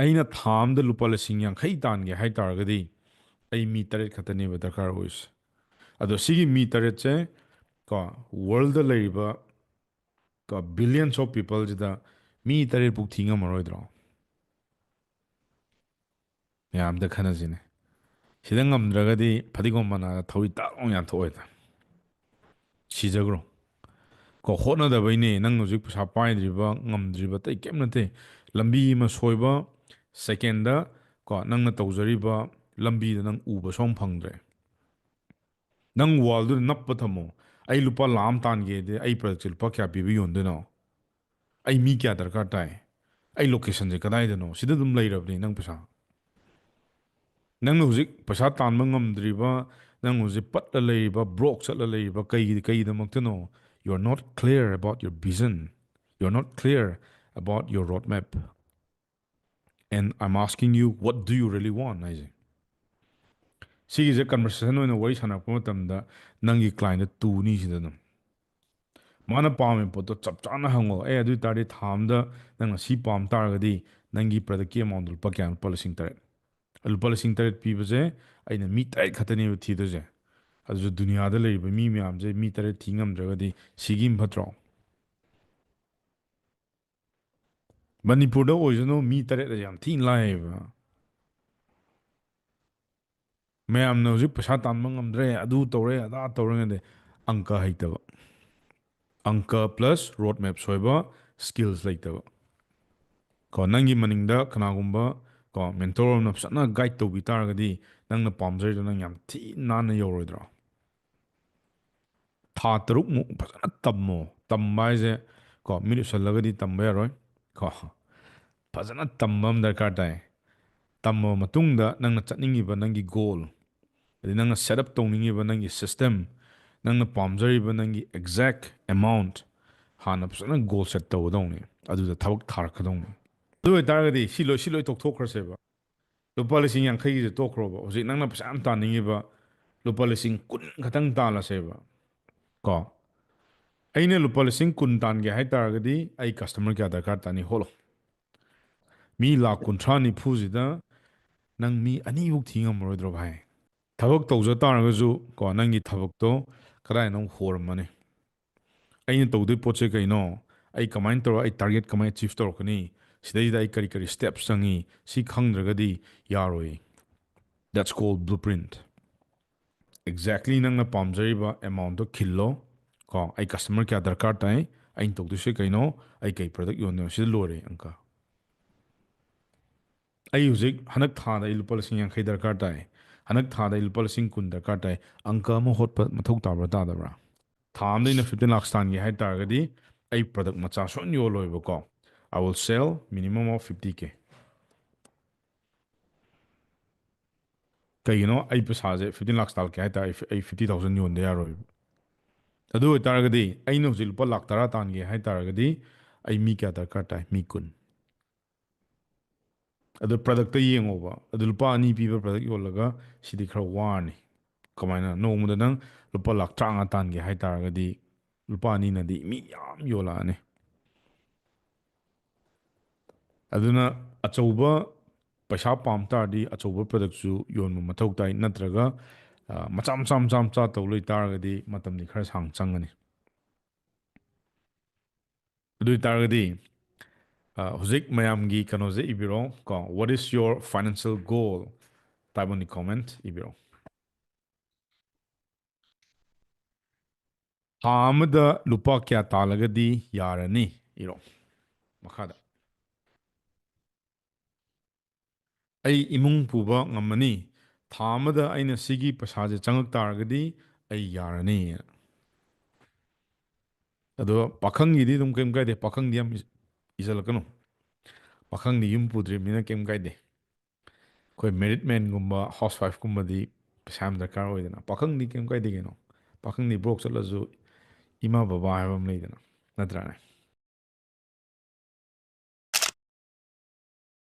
ꯑꯩꯅ ꯊꯥ ꯑꯝꯗ ꯂꯨꯄꯥ ꯂꯤꯁꯤꯡ ꯌꯥꯡꯈꯩ ꯇꯥꯟꯒꯦ ꯍꯥꯏ ꯇꯥꯔꯒꯗꯤ ꯑꯩ ꯃꯤ ꯇꯔꯦꯠ ꯈꯛꯇꯅꯦꯕ ꯗꯔꯀꯥꯔ ꯑꯣꯏꯔꯤꯁꯦ꯫ ꯑꯗꯣ ꯁꯤꯒꯤ ꯃꯤ ꯇꯔꯦꯠꯁꯦ ꯀꯣ, ꯋꯥꯔꯜꯗ ꯂꯩꯔꯤꯕ ꯀꯣ, billions of peopleꯁꯤꯗ ꯃꯤ ꯇꯔꯦꯠ ꯄꯨꯛ ꯊꯤ ꯉꯝꯃꯔꯣꯏꯗ꯭ꯔꯣ? ꯃꯌꯥꯝꯗ ꯈꯟꯅꯁꯤꯅꯦ꯫ ꯁꯤꯗ ꯉꯝꯗ꯭ꯔꯒꯗꯤ ꯐꯗꯤꯒꯣꯝ ꯃꯅꯥꯗ ꯊꯧꯔꯤ ꯇꯥꯛ ꯂꯥꯎꯅ ꯌꯥꯟꯊꯣꯛꯑꯣꯏꯗ꯫ ꯁꯤꯖꯈ꯭ꯔꯣ꯫ ꯀꯣ, ꯍꯣꯠꯅꯗꯕꯩꯅꯦ ꯅꯪ ꯍꯧꯖꯤꯛ ꯄꯩꯁꯥ ꯄꯥꯏꯗ꯭ꯔꯤꯕ, ꯉꯝꯗ꯭ꯔꯤꯕ, ꯑꯇꯩ ꯀꯩꯝ ꯅꯠꯇꯦ꯫ ꯂꯝꯕꯤ ꯑꯃ ꯁꯣꯏꯕ, ꯁꯦꯀꯦꯟꯗ ꯀꯣ, ꯅꯪꯅ ꯇꯧꯖꯔꯤꯕ ꯂꯝꯕꯤꯗ ꯅꯪ ꯎꯕ ꯁꯨꯡꯐꯪ ꯐꯪꯗ꯭ꯔꯦ꯫ ꯅꯪ ꯋꯥꯜꯗꯨꯗ ꯅꯞꯄ ꯊꯝꯃꯣ꯫ "ꯑꯩ ꯂꯨꯄꯥ ꯂꯥꯈ ꯑꯃ ꯇꯥꯟꯒꯦꯗꯤ ꯑꯩ ꯄ꯭ꯔꯗꯛꯁꯦ ꯂꯨꯄꯥ ꯀꯌꯥ ꯄꯤꯕ ꯌꯣꯟꯗꯣꯏꯅꯣ? ꯑꯩ ꯃꯤ ꯀꯌꯥ ꯗꯔꯀꯥꯔ ꯇꯥꯏ? ꯑꯩ ꯂꯣꯀꯦꯁꯟꯁꯦ ꯀꯗꯥꯏꯗꯅꯣ?" ꯁꯤꯗ ꯑꯗꯨꯝ ꯂꯩꯔꯕꯅꯤ ꯅꯪ ꯄꯩꯁꯥ꯫ ꯅꯪꯅ ꯍꯧꯖꯤꯛ ꯄꯩꯁꯥ ꯇꯥꯟꯕ ꯉꯝꯗ꯭ꯔꯤꯕ, ꯅꯪ ꯍꯧꯖꯤꯛ ꯄꯠꯂ ꯂꯩꯔꯤꯕ, ꯕ꯭ꯔꯣꯛ ꯆꯠꯂ ꯂꯩꯔꯤꯕ ꯀꯩꯒꯤ, ꯀꯩꯒꯤꯗꯃꯛꯇꯅꯣ? You are not clear about your vision. You are not clear about your roadmap. And I'm asking you, what do you really want? ꯍꯥꯏꯁꯦ꯫ ꯁꯤꯒꯤꯁꯦ ꯀꯟꯚꯔꯁꯦꯁꯟ ꯑꯣꯏꯅ ꯋꯥꯔꯤ ꯁꯥꯟꯅꯔꯛꯄ ꯃꯇꯝꯗ ꯅꯪꯒꯤ ꯀ꯭ꯂꯥꯏꯟꯗ ꯇꯨꯅꯤ ꯁꯤꯗ ꯑꯗꯨꯝ꯫ ꯃꯥꯅ ꯄꯥꯝꯃꯤꯕ ꯄꯣꯠꯇꯣ ꯆꯞ ꯆꯥꯅ ꯍꯪꯉꯣ꯫ "ꯑꯦ, ꯑꯗꯨ ꯑꯣꯏ ꯇꯥꯔꯗꯤ ꯊꯥ ꯑꯃꯗ ꯅꯪꯅ ꯁꯤ ꯄꯥꯝ ꯇꯥꯔꯒꯗꯤ ꯅꯪꯒꯤ ꯄ꯭ꯔꯗꯛꯀꯤ ꯑꯦꯃꯥꯎꯟꯗꯣ ꯂꯨꯄꯥ ꯀꯌꯥꯅꯣ?" "ꯂꯨꯄꯥ ꯂꯤꯁꯤꯡ ꯇꯔꯦꯠ"꯫ ꯂꯨꯄꯥ ꯂꯤꯁꯤꯡ ꯇꯔꯦꯠ ꯄꯤꯕꯁꯦ ꯑꯩꯅ ꯃꯤ ꯇꯔꯦꯠ ꯈꯛꯇꯅꯦꯕ ꯊꯤꯗꯣꯏꯁꯦ꯫ ꯑꯗꯨꯁꯨ ꯗꯨꯅꯤꯌꯥꯗ ꯂꯩꯔꯤꯕ ꯃꯤ ꯃꯌꯥꯝꯁꯦ ꯃꯤ ꯇꯔꯦꯠ ꯊꯤ ꯉꯝꯗ꯭ꯔꯒꯗꯤ ꯁꯤꯒꯤ ꯑꯃ ꯐꯠꯇ꯭ꯔꯣ? ꯃꯅꯤꯄꯨꯔꯗ ꯑꯣꯏꯁꯅꯨ, ꯃꯤ ꯇꯔꯦꯠ ꯑꯁꯦ ꯌꯥꯝ ꯊꯤꯅ ꯂꯥꯏꯌꯦꯕ꯫ ꯃꯌꯥꯝꯅ ꯍꯧꯖꯤꯛ ꯄꯩꯁꯥ ꯇꯥꯟꯕ ꯉꯝꯗ꯭ꯔꯦ, ꯑꯗꯨ ꯇꯧꯔꯦ, ꯑꯗꯥ ꯇꯧꯔꯦ, ꯑꯪꯀ ꯍꯩꯇꯕ꯫ ꯑꯪꯀ plus road map ꯁꯣꯏꯕ, skills ꯂꯩꯇꯕ꯫ ꯀꯣ, ꯅꯪꯒꯤ ꯃꯅꯤꯡꯗ ꯀꯅꯥꯒꯨꯝꯕ ꯀꯣ, mentor ꯑꯃꯅ ꯐꯖꯅ guide ꯇꯧꯕꯤ ꯇꯥꯔꯒꯗꯤ ꯅꯪꯅ ꯄꯥꯝꯖꯔꯤꯗꯣ ꯅꯪ ꯌꯥꯝ ꯊꯤ ꯅꯥꯟꯅ ꯌꯧꯔꯣꯏꯗ꯭ꯔꯣ? ꯊꯥ ꯇꯔꯨꯛꯃꯨꯛ ꯐꯖꯅ ꯇꯝꯃꯣ꯫ ꯇꯝꯕ ꯍꯥꯏꯁꯦ ꯀꯣ, ꯃꯤꯠ ꯎꯁꯜꯂꯒꯗꯤ ꯇꯝꯕ ꯌꯥꯔꯣꯏ ꯀꯣ꯫ ꯐꯖꯅ ꯇꯝꯕ ꯑꯃ ꯗꯔꯀꯥꯔ ꯇꯥꯏ꯫ ꯇꯝꯃꯕ ꯃꯇꯨꯡꯗ ꯅꯪꯅ ꯆꯠꯅꯤꯡꯉꯤꯕ ꯅꯪꯒꯤ goal, ꯑꯗꯩ ꯅꯪꯅ set up ꯇꯧꯅꯤꯡꯉꯤꯕ ꯅꯪꯒꯤ system, ꯅꯪꯅ ꯄꯥꯝꯖꯔꯤꯕ ꯅꯪꯒꯤ exact amount ꯍꯥꯟꯅ ꯐꯖꯅ goal set ꯇꯧꯒꯗꯧꯅꯤ꯫ ꯑꯗꯨꯗ ꯊꯕꯛ ꯊꯥꯔꯛꯀꯗꯧꯅꯤ꯫ ꯑꯗꯨ ꯑꯣꯏꯇꯥꯔꯒꯗꯤ ꯁꯤ ꯂꯣꯏ, ꯁꯤ ꯂꯣꯏ ꯇꯣꯛꯊꯣꯛꯈ꯭ꯔꯁꯦꯕ꯫ ꯂꯨꯄꯥ ꯂꯤꯁꯤꯡ ꯌꯥꯡꯈꯩꯒꯤꯁꯦ ꯇꯣꯛꯈ꯭ꯔꯣꯕ꯫ ꯍꯧꯖꯤꯛ ꯅꯪꯅ ꯄꯩꯁꯥ ꯌꯥꯝ ꯇꯥꯟꯅꯤꯡꯉꯤꯕ ꯂꯨꯄꯥ ꯂꯤꯁꯤꯡ ꯀꯨꯟ ꯈꯛꯇꯪ ꯇꯥꯜꯂꯁꯦꯕ꯫ ꯀꯣ? ꯑꯩꯅ ꯂꯨꯄꯥ ꯂꯤꯁꯤꯡ ꯀꯨꯟ ꯇꯥꯟꯒꯦ ꯍꯥꯏꯇꯥꯔꯒꯗꯤ ꯑꯩ ꯀꯁꯇꯃꯔ ꯀꯌꯥ ꯗꯔꯀꯥꯔ ꯇꯥꯅꯤ? ꯍꯣꯠꯂꯣ꯫ ꯃꯤ ꯂꯥꯛ ꯀꯨꯟꯊ꯭ꯔꯥ ꯅꯤꯐꯨꯁꯤꯗ ꯅꯪ ꯃꯤ ꯑꯅꯤꯐꯧ ꯊꯤ ꯉꯝꯃꯔꯣꯏꯗ꯭ꯔꯣ ꯚꯥꯏ? ꯊꯕꯛ ꯇꯧꯖ ꯇꯥꯔꯒꯁꯨ ꯀꯣ, ꯅꯪꯒꯤ ꯊꯕꯛꯇꯣ ꯀꯗꯥꯏꯅꯣ ꯍꯣꯔꯝꯃꯅꯤ꯫ ꯑꯩꯅ ꯇꯧꯗꯣꯏ ꯄꯣꯠꯁꯦ ꯀꯩꯅꯣ? ꯑꯩ ꯀꯃꯥꯏꯅ ꯇꯧꯔ ꯑꯩ ꯇꯥꯔꯒꯦꯠ ꯀꯃꯥꯏꯅ ꯑꯦꯆꯤꯞ ꯇꯧꯔꯛꯀꯅꯤ? ꯁꯤꯗꯩꯁꯤꯗ ꯑꯩ ꯀꯔꯤ ꯀꯔꯤ ꯁ꯭ꯇꯦꯞꯁ ꯆꯪꯉꯤ? ꯁꯤ ꯈꯪꯗ꯭ꯔꯒꯗꯤ ꯌꯥꯔꯣꯏ꯫ That's called blueprint. Exactly ꯅꯪꯅ ꯄꯥꯝꯖꯔꯤꯕ ꯑꯦꯃꯥꯎꯟꯠꯇꯣ ꯈꯤꯜꯂꯣ꯫ ꯀꯣ, ꯑꯩ ꯀꯁꯇꯃꯔ ꯀꯌꯥ ꯗꯔꯀꯥꯔ ꯇꯥꯏ? ꯑꯩꯅ ꯇꯧꯗꯣꯏꯁꯦ ꯀꯩꯅꯣ? ꯑꯩ ꯀꯩ ꯄ꯭ꯔꯗꯛ ꯌꯣꯟꯗꯣꯏꯅꯣ? ꯁꯤꯗ ꯂꯣꯏꯔꯦ ꯑꯪꯀ꯫ ꯑꯩ ꯍꯧꯖꯤꯛ ꯍꯟꯗꯛ ꯊꯥꯗ ꯑꯩ ꯂꯨꯄꯥ ꯂꯤꯁꯤꯡ ꯌꯥꯡꯈꯩ ꯗꯔꯀꯥꯔ ꯇꯥꯏ꯫ ꯍꯟꯗꯛ ꯊꯥꯗ ꯑꯩ ꯂꯨꯄꯥ ꯂꯤꯁꯤꯡ ꯀꯨꯟ ꯗꯔꯀꯥꯔ ꯇꯥꯏ꯫ ꯑꯪꯀ ꯑꯃ ꯍꯣꯠꯄ ꯃꯊꯧ ꯇꯥꯕ꯭ꯔꯥ ꯇꯥꯗꯕ꯭ꯔꯥ? ꯊꯥ ꯑꯃꯗ ꯑꯩꯅ fifteen lakhs ꯇꯥꯟꯒꯦ ꯍꯥꯏꯇꯥꯔꯒꯗꯤ ꯑꯩ ꯄ꯭ꯔꯗꯛ ꯃꯆꯥ ꯁꯨꯡ ꯌꯣꯜꯂꯣꯏꯕꯀꯣ꯫ I will sell minimum of fifty K. ꯀꯩꯒꯤꯅꯣ? ꯑꯩ ꯄꯩꯁꯥꯁꯦ fifteen lakhs ꯇꯥꯜꯂꯛꯀꯦ ꯍꯥꯏꯇꯥꯔꯦ, ꯑꯩ, ꯑꯩ fifty thousand ꯌꯣꯟꯗ ꯌꯥꯔꯣꯏꯕ꯫ ꯑꯗꯨ ꯑꯣꯏꯇꯥꯔꯒꯗꯤ ꯑꯩꯅ ꯍꯧꯖꯤꯛ ꯂꯨꯄꯥ ꯂꯥꯛ ꯇꯔꯥ ꯇꯥꯟꯒꯦ ꯍꯥꯏꯇꯥꯔꯒꯗꯤ ꯑꯩ ꯃꯤ ꯀꯌꯥ ꯗꯔꯀꯥꯔ ꯇꯥꯏ? ꯃꯤ ꯀꯨꯟ꯫ ꯑꯗꯨ ꯄ꯭ꯔꯗꯛꯇ ꯌꯦꯡꯉꯣꯕ꯫ ꯑꯗꯨ ꯂꯨꯄꯥ ꯑꯅꯤ ꯄꯤꯕ ꯄ꯭ꯔꯗꯛ ꯌꯣꯜꯂꯒ ꯁꯤꯗꯤ ꯈꯔ ꯋꯥꯔꯅꯤ꯫ ꯀꯃꯥꯏꯅ? ꯅꯣꯡꯃꯗ ꯅꯪ ꯂꯨꯄꯥ ꯂꯥꯛ ꯇꯔꯥꯃꯉꯥ ꯇꯥꯟꯒꯦ ꯍꯥꯏꯇꯥꯔꯒꯗꯤ ꯂꯨꯄꯥ ꯑꯅꯤꯅꯗꯤ ꯃꯤ ꯌꯥꯝ ꯌꯣꯜꯂꯛꯑꯅꯤ꯫ ꯑꯗꯨꯅ ꯑꯆꯧꯕ ꯄꯩꯁꯥ ꯄꯥꯝ ꯇꯥꯔꯗꯤ ꯑꯆꯧꯕ ꯄ꯭ꯔꯗꯛꯁꯨ ꯌꯣꯟꯕ ꯃꯊꯧ ꯇꯥꯏ, ꯅꯠꯇ꯭ꯔꯒ, ꯑ, ꯃꯆꯥ ꯃꯆꯥ ꯃꯆꯥ ꯃꯆꯥ ꯇꯧ ꯂꯩ ꯇꯥꯔꯒꯗꯤ ꯃꯇꯝꯗꯤ ꯈꯔ ꯁꯥꯡ ꯆꯪꯒꯅꯤ꯫ ꯑꯗꯨ ꯑꯣꯏꯇꯥꯔꯒꯗꯤ, ꯑ, ꯍꯧꯖꯤꯛ ꯃꯌꯥꯝꯒꯤ ꯀꯩꯅꯣꯁꯦ ꯏꯕꯤꯔꯣ ꯀꯣ, "What is your financial goal?" Type on the comment ꯏꯕꯤꯔꯣ꯫ ꯊꯥ ꯑꯃꯗ ꯂꯨꯄꯥ ꯀꯌꯥ ꯇꯥꯜꯂꯒꯗꯤ ꯌꯥꯔꯅꯤ? ꯏꯔꯣ ꯃꯈꯥꯗ꯫ "ꯑꯩ ꯏꯃꯨꯡ ꯄꯨꯕ ꯉꯝꯃꯅꯤ꯫ ꯊꯥ ꯑꯃꯗ ꯑꯩꯅ ꯁꯤꯒꯤ ꯄꯩꯁꯥꯁꯦ ꯆꯪꯉꯛ ꯇꯥꯔꯒꯗꯤ ꯑꯩ ꯌꯥꯔꯅꯤ"꯫ ꯑꯗꯣ ꯄꯥꯈꯪꯒꯤꯗꯤ ꯑꯗꯨꯝ ꯀꯩꯝ ꯀꯥꯏꯗꯦ, ꯄꯥꯈꯪꯗꯤ ꯌꯥꯝ ꯏ-, ꯏꯖꯜꯂꯛꯀꯅꯨ꯫ ꯄꯥꯈꯪꯗꯤ ꯌꯨꯝ ꯄꯨꯗ꯭ꯔꯤꯕꯅꯤꯅ ꯀꯩꯝ ꯀꯥꯏꯗꯦ꯫ ꯑꯩꯈꯣꯏ married manꯒꯨꯝꯕ, housewifeꯀꯨꯝꯕꯗꯤ ꯄꯩꯁꯥ ꯌꯥꯝ ꯗꯔꯀꯥꯔ ꯑꯣꯏꯗꯅ꯫ ꯄꯥꯈꯪꯗꯤ ꯀꯩꯝ ꯀꯥꯏꯗꯦ ꯀꯩꯅꯣ꯫ ꯄꯥꯈꯪꯗꯤ broke ꯆꯠꯂꯁꯨ ꯏꯃꯥ ꯕꯕꯥ ꯍꯥꯏꯕ ꯑꯃ ꯂꯩꯗꯅ, ꯅꯠꯇ꯭ꯔꯥꯅꯦ?